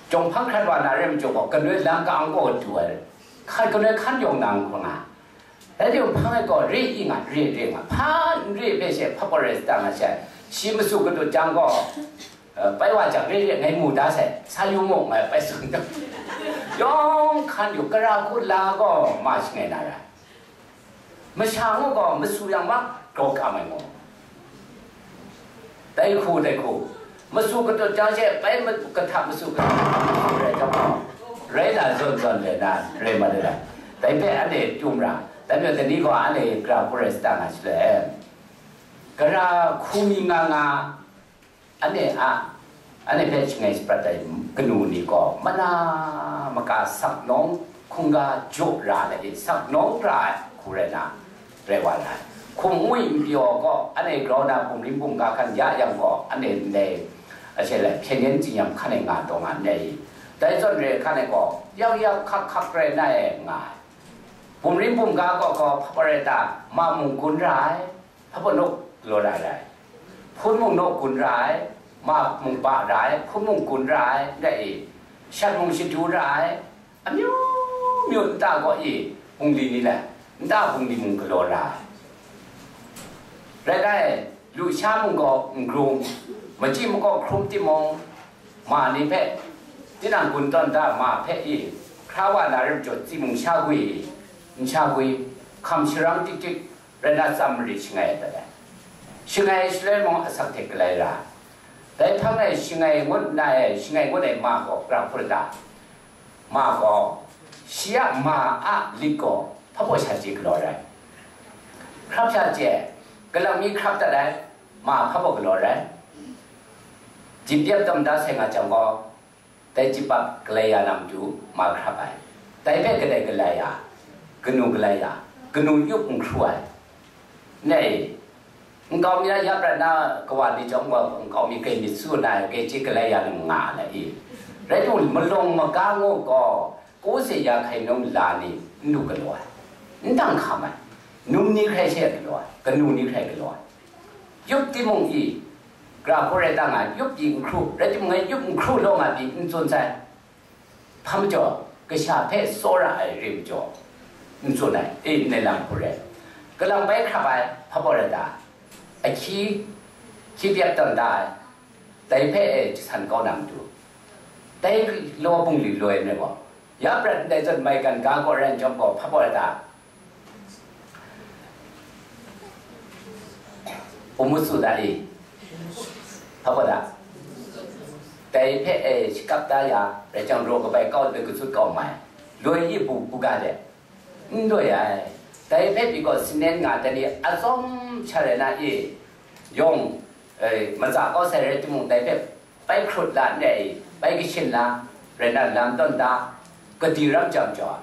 jawng hpang hkrat wa na rai majaw gaw, kanoi lam ka-ang gaw du ai, hkan kanoi hkan yawng na n hkrum nga. Rai timung, hpang e gaw re i nga, re, re nga, hpa n re hpe she hpa gaw rai sa ta nga she, shi masu katut jang gaw, eh, pai wa jang, re, re, ngai mu da sai, sa yu mu, ngai pai tsun, yawng hkan yu, gara hku la gaw ma shangai na rai. Masha ngu gaw, masu yang ma, grau kam ai ngu. Dai hku, dai hku. Masu katut jang she, bai ma-, kahtap masu katut rai jang gaw, rai na zawn zawn le na, rai ma le na. Dai hpe anhte tum ra, dai majaw dai ni gaw anhte gara hku rai sa ta nga shaloi, gara hku mi nga nga, Anhte a, anhte hpe shangai shaprat ai kanu ni gaw, mana maka sak nawng, Hkungga jaw ra ai, sak nawng ra ai hku rai na, rai wa na ai. Hkum ngwi npyaw gaw, anhte grau na bumrim bumga hkan ya yang gaw, anhte ndai, a she le, hpyen yen tsinyam hkan e nga taw nga ndai i. Dai zawn re hkan e gaw, yang yang hkak hkak rai na e nga ai. Bumrim bumga gaw gaw hpa rai ta, ma mung gun ra ai, hpa naw galaw ra ai, hpun mung naw gun ra ai, ma mung ba ra ai, hpun mung gun ra ai, ndai i, shat mung shadu ra ai, amyu myu nta gaw i, bungli ni le, nta bungli mung galaw ra ai. Rai ngai, lusha mung gaw n grung, machyi makaw hkrum timung, ma ni hpe, tinang gun tawn da ma hpe i, hkra wa na rim jaw, tsi mung sha gwi, n sha gwi, hkam sharang tik tik, rai na tsam mari shangai ai dat ai. Shangai shaloi mung asak hte galai ra. Dai hpang e shangai ngut na e, shangai ngut ai ma gaw, pra hpur da. Ma gaw, shi a ma a lit gaw, hpa baw sha chye galaw ai. Hkrap sha chye, galang mi hkrap dat ai, ma hpa baw galaw ai. Jip yap tam da sai nga jang gaw, dai jip ap galai ya na matu ma hkrap ai. Dai hpe kadai galai ya, kanu galai ya, kanu yup n hkru ai. Nei, nkau mi na ya prat na kawa ni chyawm gaw, nkau mi kai myit su na, kai chye galai ya na nga ai i. Rai timung, malawng maga ngu gaw, ko se ya hkai num la ni n lu galaw ai, n dang hkam ai, num ni hkrai she galaw ai, kanu ni hkrai galaw ai. Yup timung i, gra hku rai ta nga, yup pyi n hkru, rai timung, ngai yup n hkru law nga pyi n tsun sai. Hpa majaw, kasha hpe tsawra ai re majaw, n tsun ai, e, ndai lam hku rai. Galang bai hkrap ai, hpa baw rai ta? Ahkyi, hkyi pyap tawn da ai, dai hpe e jasan kau na matu, dai law bungli loi ai gaw, ya prat ndai zawn maigan ga gaw rai n chyawm gaw, hpa baw rai ta? Umu su da i? Hpa baw da? Dai hpe e shakap da ya, rai jang, raw kabai kau de, katsut kau mai, loi i bu, bu ga de? N loi ai. Dai hpe pyi gaw, sinen nga dai ni atsawm sha rai na i, yawng, e, matsa kau sai rai timung, dai hpe bai hkrut la ndai, bai kashin la, rai na lam tawn da, kadi ram jam jaw,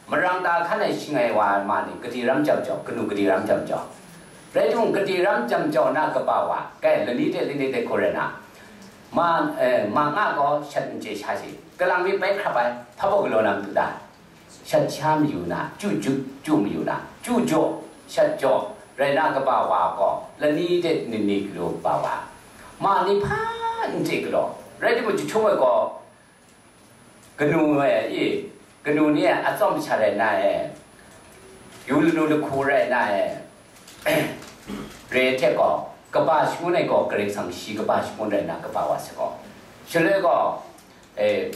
marang ta hkan ai shangai wa ai ma ni, kadi ram jam jaw, kanu kadi ram jam jaw. Rai timung, kadi ram jam jaw na kaba wa, kai, lani de, lani de hku rai na, ma, e, ma nga gaw shat n chye sha shi, galang mi bai hkrap ai, hpa baw galaw na matu da? Shat sha mayu na, chyu chyu, chyu mayu na, chyu jaw, shat jaw, rai na kaba wa gaw, lani de nini galu kaba wa, ma ni hpa n chye galaw. Rai timung, jahtum ai gaw, kanu ai i, kanu ni a atsawm sha rai na e, yu lanu lahku rai na e, re hte gaw, kaba shangun ai gaw, Karai Kasang shi kaba shangun rai na kaba wa sai gaw, shaloi gaw, e,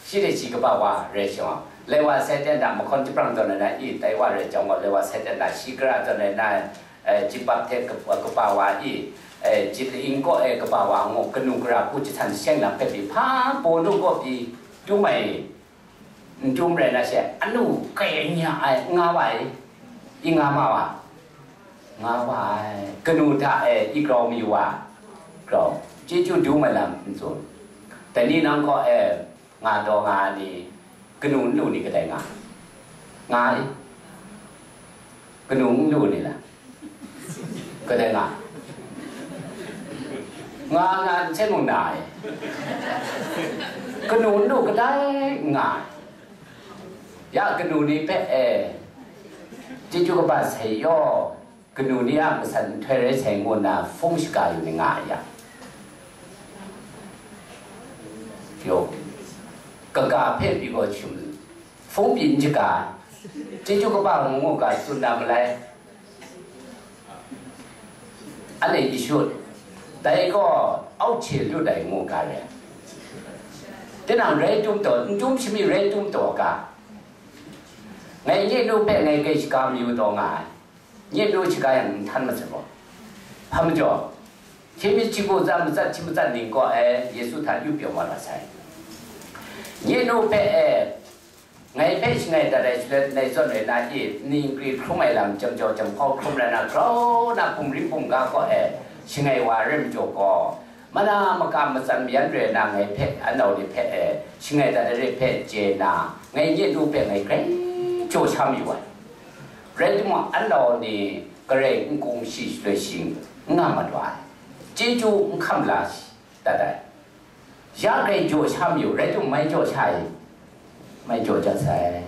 shi de shi kaba wa rai shawng, lai wa sai ten da, mahkawn jahprang zawn ai na i, dai wa rai jang gaw, lai wa sai ten da, shi gara zawn ai na, e, jibap hte kaba wa i, e, jit laing kaw e kaba wa ngu, kanu gara hku jasan sheng lam hpe pyi, hpa baw nu kaw pyi, dum ai, n dum rai na she, anu kai nya ai, nga wa ai, i nga ma wa, nga wa ai, kanu hta e i grau mayu wa, grau, chyeju dum ai lam n tsun. Dai ni nang kaw e nga taw nga ai ni, kanu n lu ni kadai nga? Nga ai. Kanu n lu ni la? Kadai nga? Nga nga, n seng mung na ai. Kanu n lu kadai nga ai. Ya kanu ni hpe e, chyeju kaba sai yaw, kanu ni a masan nhtoi rai sai ngu nna hpung shaga yu ni nga ai yang, yo, kaga hpe pyi gaw shum, hpung pyi n shaga, chyeju kaba ngu ngu ga tsun na malai. Anhte Yesu, dai gaw auhche lut ai ngu ga re. Tinang rai tum taw, n tum shami rai tum taw ga. Ngai nye nu hpe ngai kai shaga mayu taw nga ai. Nye nu shaga yang n htan masat gaw. Hpa majaw, hkying mi hkying hku za matsat hti matsat ning kaw ai Yesu hta yu pyaw mat wa sai. Nye nu hpe e, ngai hpe shangai dat ai shaloi, nai zawn rai na i, ning kri hkrum ai lam jam jau jam hkau hkrum rai na, grau na bumrim bumga kaw e, shangai wa ai rai majaw gaw, Mana makam matsan mayan rai na ngai hpe, anau ni hpe, eh, shangai dat re hpe chye na, ngai nye nu hpe ngai grai jaw sha mayu ai. Rai timung, anau ni garai n kung shi shaloi shi n nga mat wa ai. Chyeju n hkam la shi dat ai. Ya grai jaw sha mayu, rai timung, mai jaw sha ai, mai jaw ja sai.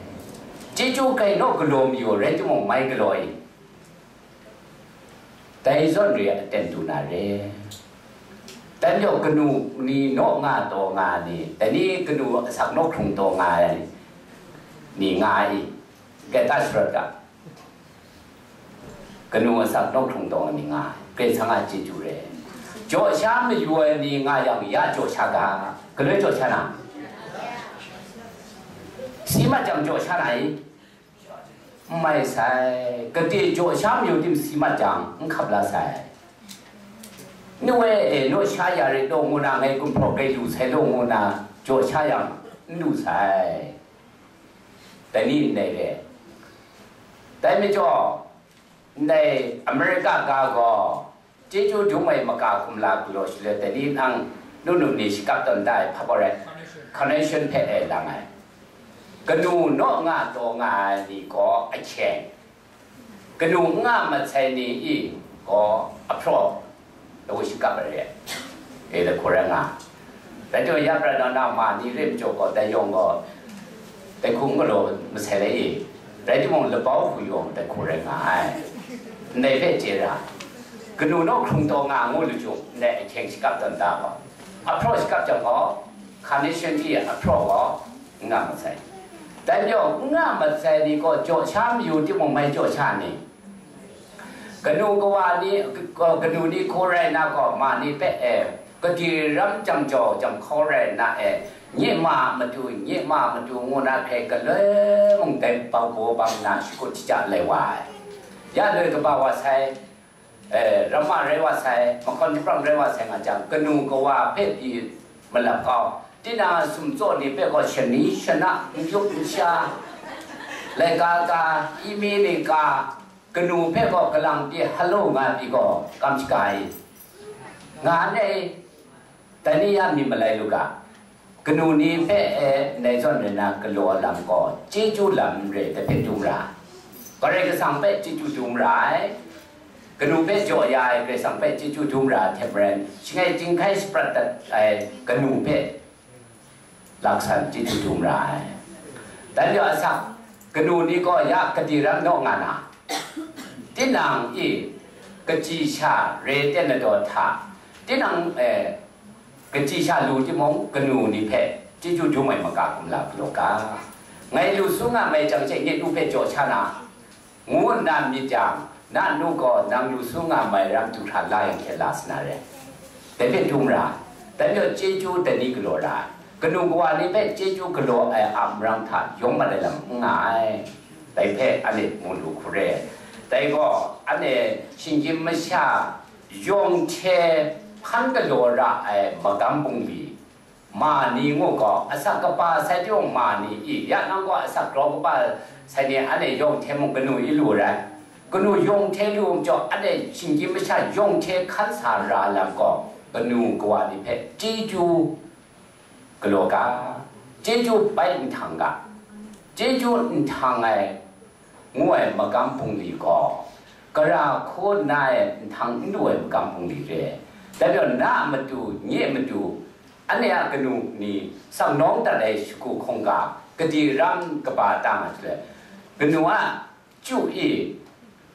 Chyeju grai naw galaw mayu, rai timung, mai galaw ai. Dai zawn re aten du na re. Dan yawng kanu ni naw nga taw nga ni, dai ni kanu asak naw hkrung taw nga ni nga ai, geta sharawt ga. Kanu asak naw hkrung taw nga ni nga ai, Karai Kasang a chyeju re. Jaw sha mayu ai ni nga yang, ya jaw sha ga, galoi jaw sha na? Si mat jang jaw sha na i? N mai sai, gade jaw sha mayu tim si mat jang, n hkap la sai. Nu e, e, naw sha ya rit law ngu na, ngai gumhpraw grai lu sai law ngu na, jaw sha yang, n lu sai. Dai ni ndai re. Dai majaw, ndai America ga gaw, chyeju dum ai maka hkum la galaw shaloi, dai ni nang nu nu ni shakap tawn da ai hpa gaw rai, connection hpe e lang ai. Kanu naw nga taw nga ai ni gaw ahkyeng, kanu n nga mat sai ni i gaw ahpraw, lawu shakap ai re. E, lahku rai nga. Rai timung, ya pra na na ma ni re majaw gaw, dai yawng gaw, dai hku n galaw masai le i, rai timung, labau hku yawng dai hku rai nga ai. Ndai hpe chye ra, kanu naw hkrung taw nga ngu lu jung, ndai ahkyeng shakap tawn da gaw, ahpraw shakap jang gaw, carnation i ahpraw gaw, n nga mat sai. Dai majaw, n nga mat sai ni gaw, jaw sha mayu timung, mai jaw sha ni? Kanu kawa ni, kanu ni hkaw rai na gaw, ma ni hpe, e, gade ram jam jau jam hkau rai na e, nye ma matu, nye ma matu ngu na hkrai galoi mung dai bang baw bang na shakut shaja lai wa ai. Ya loi kaba wa sai, e, ramma rai wa sai, mahkawn shapram rai wa sai nga jang, kanu kawa hpe pyi malap kau. Tinang a sumtsaw ni hpe gaw shani shana, n yup n sha, laika ka, imi ni ka, kanu hpe gaw kalang pyi halo nga pyi gaw, kam shaga i? Nga ndai, dai ni ya mi malai lu ga. Kanu ni hpe e ndai zawn rai na galaw lam gaw, chyeju lam n re, dai hpe dum ra. Karai Kasang hpe chyeju dum ra ai. Kanu hpe jaw ya ai Karai Kasang hpe chyeju dum ra ai hte maren, shangai chyinghkai shaprat dat ai kanu hpe laksan chyeju dum ra ai. Dan yawng asak, kanu ni gaw ya gade ram naw nga na, tinang i kachyi sha re ten na daw hta, tinang, e, kachyi sha lu timung, kanu ni hpe chyeju dum ai maka hkum la galaw ga. Ngai lu su nga mai jang she, nye nu hpe jaw sha na, ngu nna myit jang, na nu gaw nang lu su nga mai ram du hkra la yang hte la sa na re. Dai hpe dum ra, dai majaw chyeju dai ni galaw ra ai. Kanu kawa ni hpe chyeju galaw ai a marang hta yawng mat ai lam n nga ai. Dai hpe anhte mu lu hkru re. Dai gaw, anhte shinggyim masha yawng hte hpan galaw ra ai magam bungli, ma ni ngu gaw, asak kaba sai chyawm ma ni i, ya nang gaw asak grau kaba sai ni, anhte yawng hte mung kanu i lu rai. Kanu yawng hte lu majaw, anhte shinggyim masha yawng hte hkan sa ra lam gaw, kanu kawa ni hpe chyeju galaw ga, chyeju bai nhtang ga, chyeju nhtang ai ngu ai magam bungli gaw, gara hkaw nna e nhtang n lu ai magam bungli re. Dai majaw, na a matu, nye a matu, anhte a kanu ni sang nawng dat ai shagu hkungga, gade ram kaba ta nga shaloi, kanu a chyu e,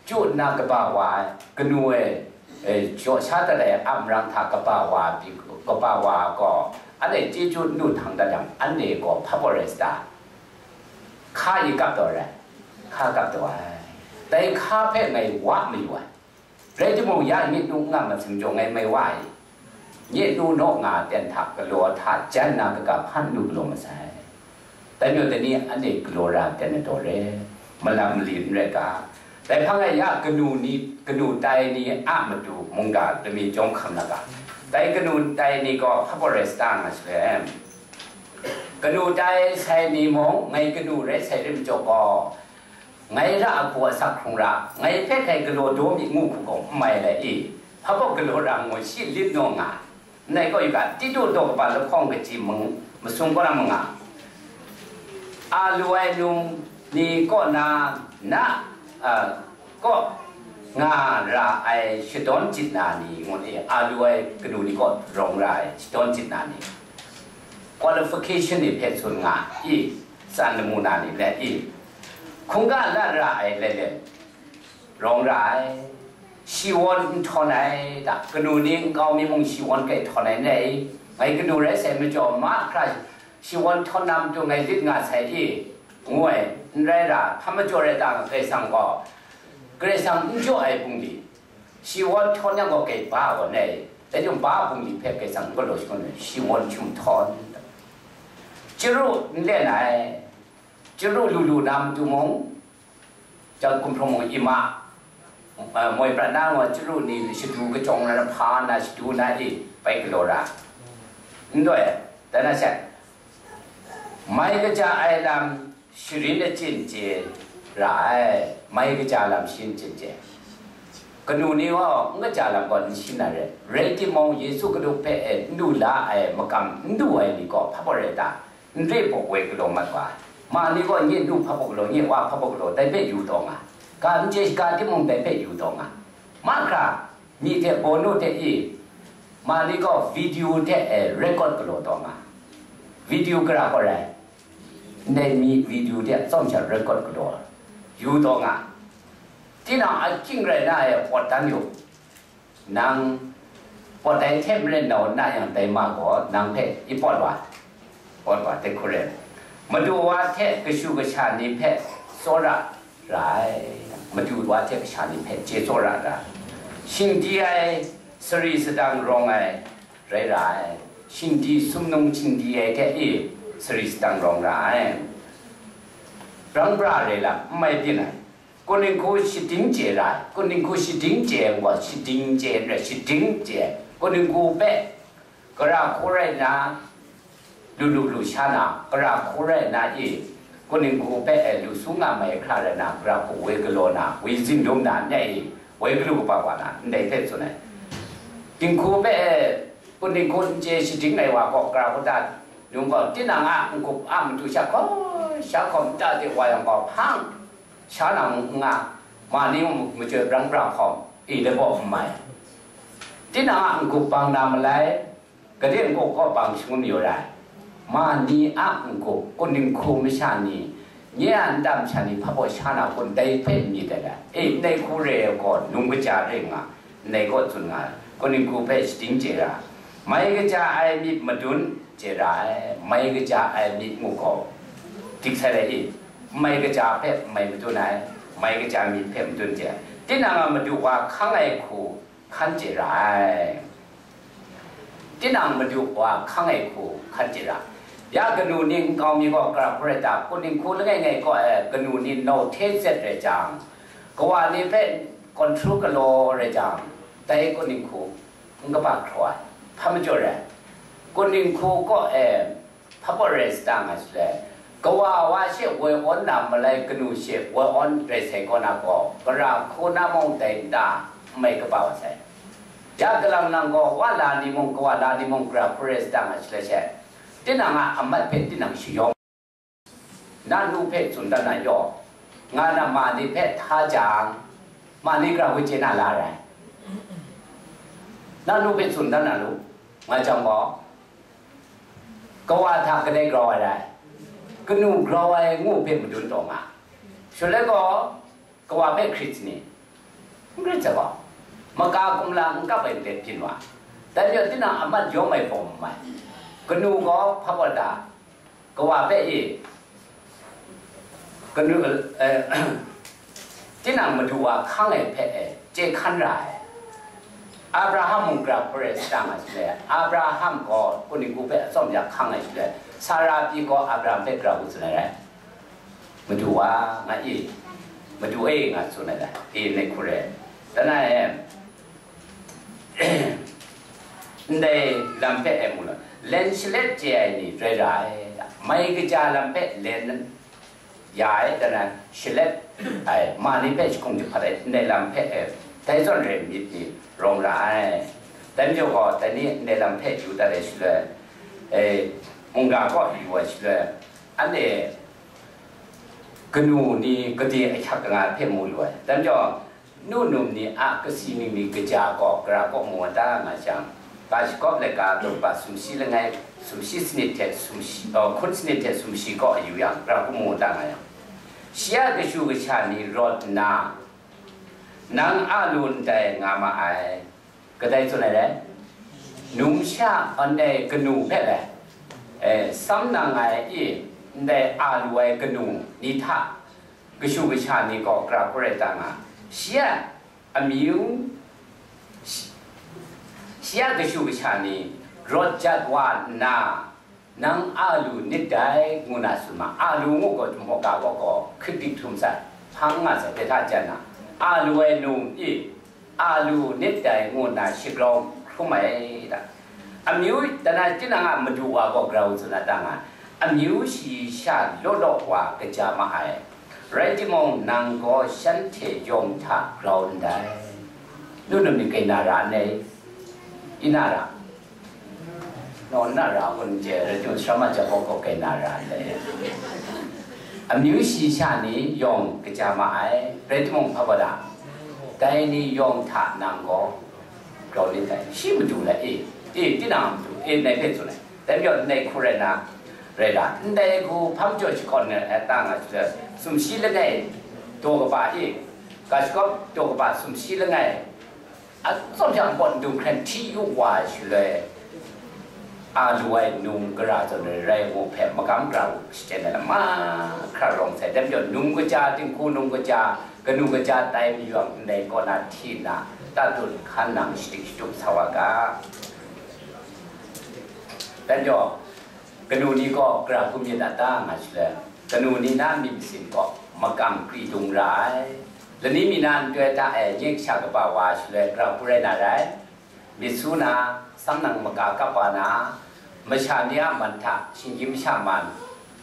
chyu nna kaba wa ai, kanu e, e, jaw sha dat ai a marang hta kaba wa ai, kaba wa gaw, anhte chyeju n lu htang dat yang, anhte gaw hpa pawt rai sa ta? Hka i kap taw rai, hka kap taw ai. Dai hka hpe ngai wa mayu ai. Rai timung, ya nye nu n nga masum jaw ngai mai wa ai. Nye nu naw nga ten hta galaw hta jan na kaga hpan lu galaw masai. Dai majaw dai ni anhte galaw ra ten ai taw re, malam mali n rai ga. Dai hpang e ya kanu ni, kanu tai ni a matu mungga lami jawng hkam na ga. Dai kanu tai ni gaw hpa pawt rai sa ta nga shaloi, kanu tai sai ni mung ngai kanu rai sai rim jaw gaw, ngai ra a hku asak hkrung ra, ngai hpe hkai galaw daw mi ngu hku gaw n mai lai i, hpa pawt galaw ra ngu shi lit naw nga. Ndai kaw yu ga, Titu daw kaba lahkawng kaji mung, masum kaw na manga, a lu ai num ni kaw na, na, a, kaw nga ra ai shadawn jit na ni ngut e, a lu ai kanu ni kaw rawng ra ai shadawn jit na ni, qualification ni hpe tsun nga i, tsan lamu na ni le i, hkungga lat ra ai le le, rawng ra ai, shi wan n htawn ai, da, kanu ni nkau mi mung shi wan kai htawn ai, nai, ngai kanu rai sai majaw, mahkra shi wan htawn na matu ngai lit nga sai i, ngu ai, n rai ra, hpa majaw rai ta, Karai Kasang gaw, Karai Kasang n jaw ai bungli, shi wan htawn yang gaw kai ba gaw, nai, dai jung ba bungli hpe Karai Kasang n galaw shangun ai, shi wan hkyum htawn, chyaru n len ai, chyaru lu lu na matu mung, Jan kumhpraw mung ima, moi prat na ngaw chyaru ni shadu kachyawng na hpa na shadu na e bai galaw ra. N doi, dan na shat, mai kaja ai lam sharin achyin chye ra ai, mai kaja lam sharin achyin chye. Kanu ni gaw n kaja lam gaw n shin na re, rai timung, Yesu Hkristu hpe e n du la ai makam n du ai ni gaw hpa gaw rai ta? N re baw woi galaw mat wa ai. Ma ni gaw nye nu hpa baw galaw, nye wa hpa baw galaw, dai hpe yu taw nga. Ga n chye shaga timung, dai hpe yu taw nga. Mahkra, myi hte bawnu hte e, ma ni gaw video hte e record galaw taw nga. Video gara gaw rai. Ndai myi video hte atsawm sha record galaw yu taw nga. Tinang a kying rai na e pawt dan yu. Nang pawt ai hte maren nau na yang, dai ma gaw nang hpe i pawt wa, pawt wa, dai hku rai. Madu wa hte kashu kasha ni hpe tsawra ra ai, madu wa hte kasha ni hpe chye tsawra ra. Shingdi ai sari sadang rawng ai rai ra ai, shingdi sumnung shingdi ai hte e sari sadang rawng ra ai. Brang bra rai lam n mai byin ai. Kaning hku shading chye ra ai, kaning hku shading chye ai wa, shading chye n rai, shading chye ai, kaning hku hpe gara hku rai nna, lu lu lu sha na, gara hku rai nna e, kaning hku hpe e lu su nga mai hkra rai na, gara hku woi galaw na, woi zindum na, n rai e, woi galu kaba wa na, ndai hpe tsun ai. Dinghku hpe e, kaning hku n chye shading ai wa gaw, gara hku ta, num gaw, tinang a n-gup a matu sha hkaw, sha hkaw nta de wa yang gaw, hpang, sha na mung n nga, ma ni mung machyoi brang bra hkawm, i labaw n mai. Tinang a n-gup bang na malai, gade n-gup kaw bang shangun mayu ra ai. Ma ni a n-gup, kaning hku masha ni, nye a nta masha ni hpa baw sha na kun, dai hpe n myit ai. E, ndai hku re ai gaw, num kaja re nga, ndai gaw tsun nga ai. Kaning hku hpe shading chye ra, mai kaja ai myit madun chye ra ai, mai kaja ai myit ngu gaw, dik sai ai i, mai kaja hpe mai madun ai, mai kaja myit hpe madun chye ai. Tinang a madu wa hkang ai hku hkan chye ra ai. Tinang madu wa hkang ai hku hkan chye ra. Ya kanu ni nkau mi gaw gara hku rai ta, kaning hku langai ngai gaw e kanu ni nau hte zet rai jang, kawa ni hpe control galaw rai jang, dai kaning hku n kaba hkraw ai. Hpa majaw rai, kaning hku kaw e hpa baw rai sa ta nga shaloi, kawa wa she woi awn na malai, kanu she woi awn rai sai kaw na gaw, gara hku na mung dai nta n mai kaba wa sai. Ya galang nang gaw, wa la ni mung, kawa la ni mung, gara hku rai sa ta nga shaloi she, tinang a amat hpe tinang shayawng. Na nu hpe tsun dan na yaw, nga na ma ni hpe hta jang, ma ni gara hku chye na la rai. Na nu hpe tsun dan na lu, nga jang gaw, kawa hta kadai grau ai rai, kanu grau ai ngu hpe madun taw nga. Shaloi gaw, kawa hpe hkrit ni, n hkrit sai gaw, maka kumla n kap ai let byin wa. Dai majaw, tinang amat yawm ai hpawng n mai. Kanu gaw hpa baw da, kawa hpe e, kanu, eh, tinang madu wa hkang ai hpe e, chye hkan ra ai. Abraham mung gara hku rai sa ta nga shaloi, Abraham gaw kaning hku hpe atsawm ya hkang ai shaloi, Sara pyi gaw Abraham hpe gara hku tsun ai rai. Madu wa, nga e, madu e, nga tsun ai rai, e, ndai hku rai. Dan na e, ndai lam hpe e mu na, len shalet chye ai ni rai ra ai, mai kaja lam hpe len ya ai, dan na shalet ai, ma ni hpe jahkung jahpat ai, ndai lam hpe e, dai zawn rai myit ni rawng ra ai. Dai majaw gaw, dai ni ndai lam hpe yu dat ai shaloi, e, mungga kaw yu ai shaloi, anhte kanu ni gade ahkyak nga ai hpe mu lu ai. Dai majaw, nu num ni a kasi ningli kaja gaw gara kaw mu ai ta nga jang, ga shakawp laika daw kaba sumshi langai, sumshi sanit hte sumshi, uh, hkun sanit hte sumshi kaw yu yang, gara kaw mu ai ta nga yang, shi a kashu kasha ni rawt nna, nang a lu ndai nga ma ai. Kadai tsun ai re? Numsha ndai kanu hpe re, e, sam nang ai i, ndai a lu ai kanu ni hta kashu kasha ni gaw gara hku rai ta nga, shi a amyu, shi, shi a kashu kasha ni rawt jat wa nna, nang a lu nit dai, ngu na tsun ma, a lu ngu gaw, htum hkawhka gaw gaw, hkrit dik htum sai, hpang nga sai, dai hta jan na, a lu ai num i, a lu nit dai, ngu na shagrau hkrum ai da. Amyu, dana tinang a madu wa gaw grau tsun na ta nga, amyu shayi sha law law wa kaja ma ai, rai timung, nang gaw shanhte yawng hta grau ndai. Nu num ni kai na ra n rai? I na ra? Naw na ra kun je, rai timung, sara ma ja gaw gaw kai na ra ndai. Amyu shayi sha ni yawng kaja ma ai, rai timung, hpa ba da? Dai ni yawng hta nang gaw grau nit dai. Shi madu lai, e, e, tinang a madu, e, ndai hpe tsun ai. Dai majaw, ndai hku rai na, rai la, ndai hku hpang jaw shakawn ai ta nga shaloi, sumshi langai daw kaba e, ga shakawp daw kaba sumshi langai, atsawm sha npawt ndung hkren hti yu wa ai shaloi, a lu ai num gara zawn ai rai ngu hpe, magam gara ngu shachyen ai lam mahkra rawng sai. Dai majaw, num kaja, dinghku num kaja, kanu kaja tai mayu yang, ndai kaw na hti nna, tatut hkan nang shadik shatup sa wa ga. Dai majaw, kanu ni gaw gara hku myit a ta nga shaloi, kanu ni na myit masin gaw makam kri dung ra ai. Lani mi na nhtoi hta e nye kasha kaba wa shaloi, gara hku rai na rai? Myit su na, sam nang maka kap wa na, masha ni a man hta, shinggyim masha man,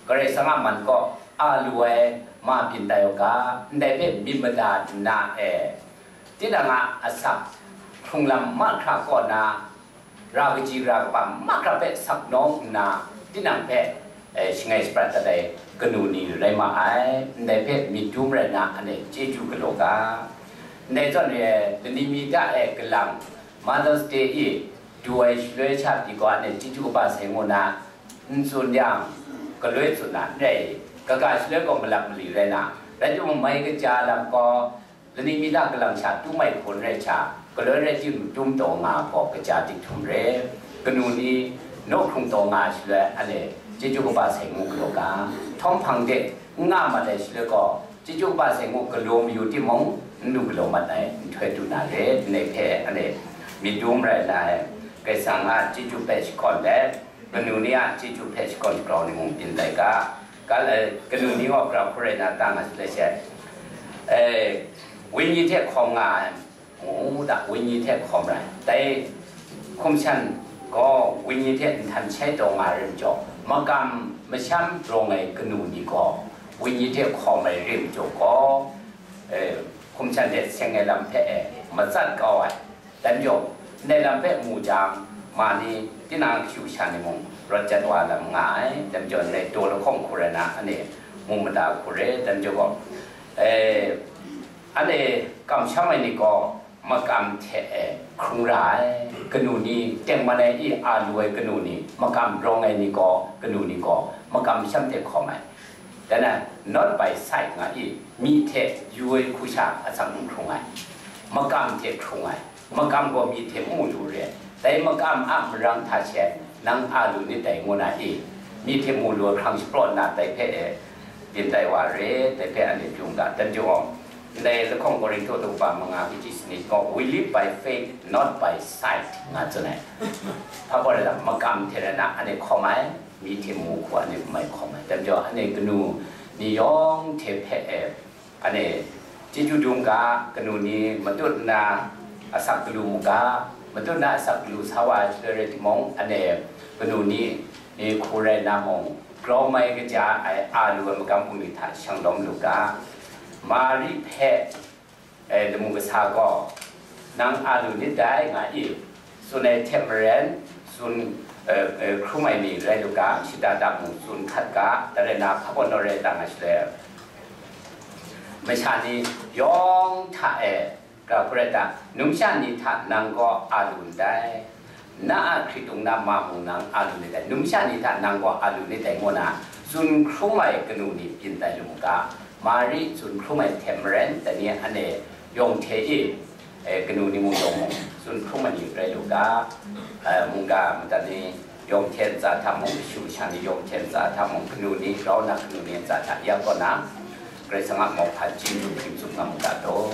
Karai Kasang a man kaw a lu ai ma byin tai u ga, ndai hpe myit mada nna e, tinang a asak hkrung lam mahkra kaw na, ra kaji ra kaba mahkra hpe sak nawng nna, tinang hpe, eh, shangai shaprat dat ai kanu ni rai ma ai. Ndai hpe myit dum rai nna, anhte chyeju galaw ga. Ndai zawn re ai, lani mi da e galang, Mother's Day e du ai shaloi sha pyi gaw, anhte chyeju kaba sai ngu na n tsun yang, galoi tsun na n rai, kaga shaloi gaw malap mali rai na, rai timung, mai kaja lam gaw, lani mi da galang sha tum ai hpawn rai sha, galoi rai tim, tum taw nga gaw, kaja dik htum re. Kanu ni naw hkrung taw nga shaloi, anhte chyeju kaba sai ngu galaw ga. Htawm hpang de n nga mat ai shaloi gaw, chyeju kaba sai ngu galaw mayu timung, n lu galaw mat ai nhtoi du na re. Ndai hpe anhte myit dum rai nna, Karai Kasang a chyeju hpe shakawn let, kanu ni a chyeju hpe shakawn shagrau ni mung byin tai ga. Ka-, eh, kanu ni gaw gara hku rai na ta nga shaloi she, eh, wenyi hte hkawm nga ai, ngu da, wenyi hte hkawm rai. Dai hkum shan gaw wenyi hte nhtan shai taw nga ai rim jaw, makam masham rawng ai kanu ni gaw wenyi hte hkawm ai rim jaw gaw, eh, hkum shan hte seng ai lam hpe, eh, matsat kau ai. Dai majaw, ndai lam hpe mu jang, ma ni, tinang kashu kasha ni mung rawt jat wa lam nga ai. Dai majaw, ndai daw lahkawng hku rai na, anhte mu mada hku re. Dai majaw gaw, eh, anhte kamsham ai ni gaw makam hte e hkrung ra ai. Kanu ni, tengman ai i a lu ai kanu ni, makam rawng ai ni gaw, kanu ni gaw, makam masham hte hkawm ai. Dan ai, not by sight nga i, myi hte yu ai hku sha asak n hkrung ai, makam hte hkrung ai, makam gaw myi hte mu lu re ai. Dai makam a marang hta she nang a lu nit dai ngu na i, myi hte mu lu ai hkrang shapraw nna dai hpe e byin tai wa re, dai hpe anhte hpyi u ga, dan jawng, ndai lahkawng Korinhto daw kaba manga kaji sanit gaw, "We live by faith, not by sight," nga tsun ai. Hpa gaw rai lam, makam hte rai na, anhte hkawm ai, myi hte mu hku anhte mai hkawm ai. Dai majaw, anhte kanu ni yawng hte hpe e, anhte chyeju dum ga, kanu ni matut nna asak galu mu ga, matut nna asak galu sa wa ai shaloi rai timung, anhte kanu ni, e, hku rai na mung, grau mai kaja ai a lu ai magam bungli hta shang lawm lu ga. Mari hpe, e, lamu kasa gaw, "Nang a lu nit dai," nga i, tsun ai hte maren, tsun, eh, eh, hkrum ai ni rai lu ga, shada da mung tsun hkat ga, dai rai na, hpa gaw naw rai ta nga shaloi, masha ni yawng hta e, ga hku rai ta, numsha ni hta nang gaw a lu ndai, na a hkritung na ma mung nang a lu ndai, numsha ni hta nang gaw a lu ndai ngu na, tsun hkrum ai kanu ni byin tai lu mu ga, Mari tsun hkrum ai hte maren, dai ni anhte yawng hte e, eh, kanu ni mung yawng mung, tsun hkrum ai ni rai lu ga, eh, mungga madat ni yawng hte ntsa hta mung, kashu kasha ni yawng hte ntsa hta mung, kanu ni, grau na kanu ni ntsa hta ya kaw na, Karai Kasang a mawhpa chyeju hpring tsup nga mu ga law.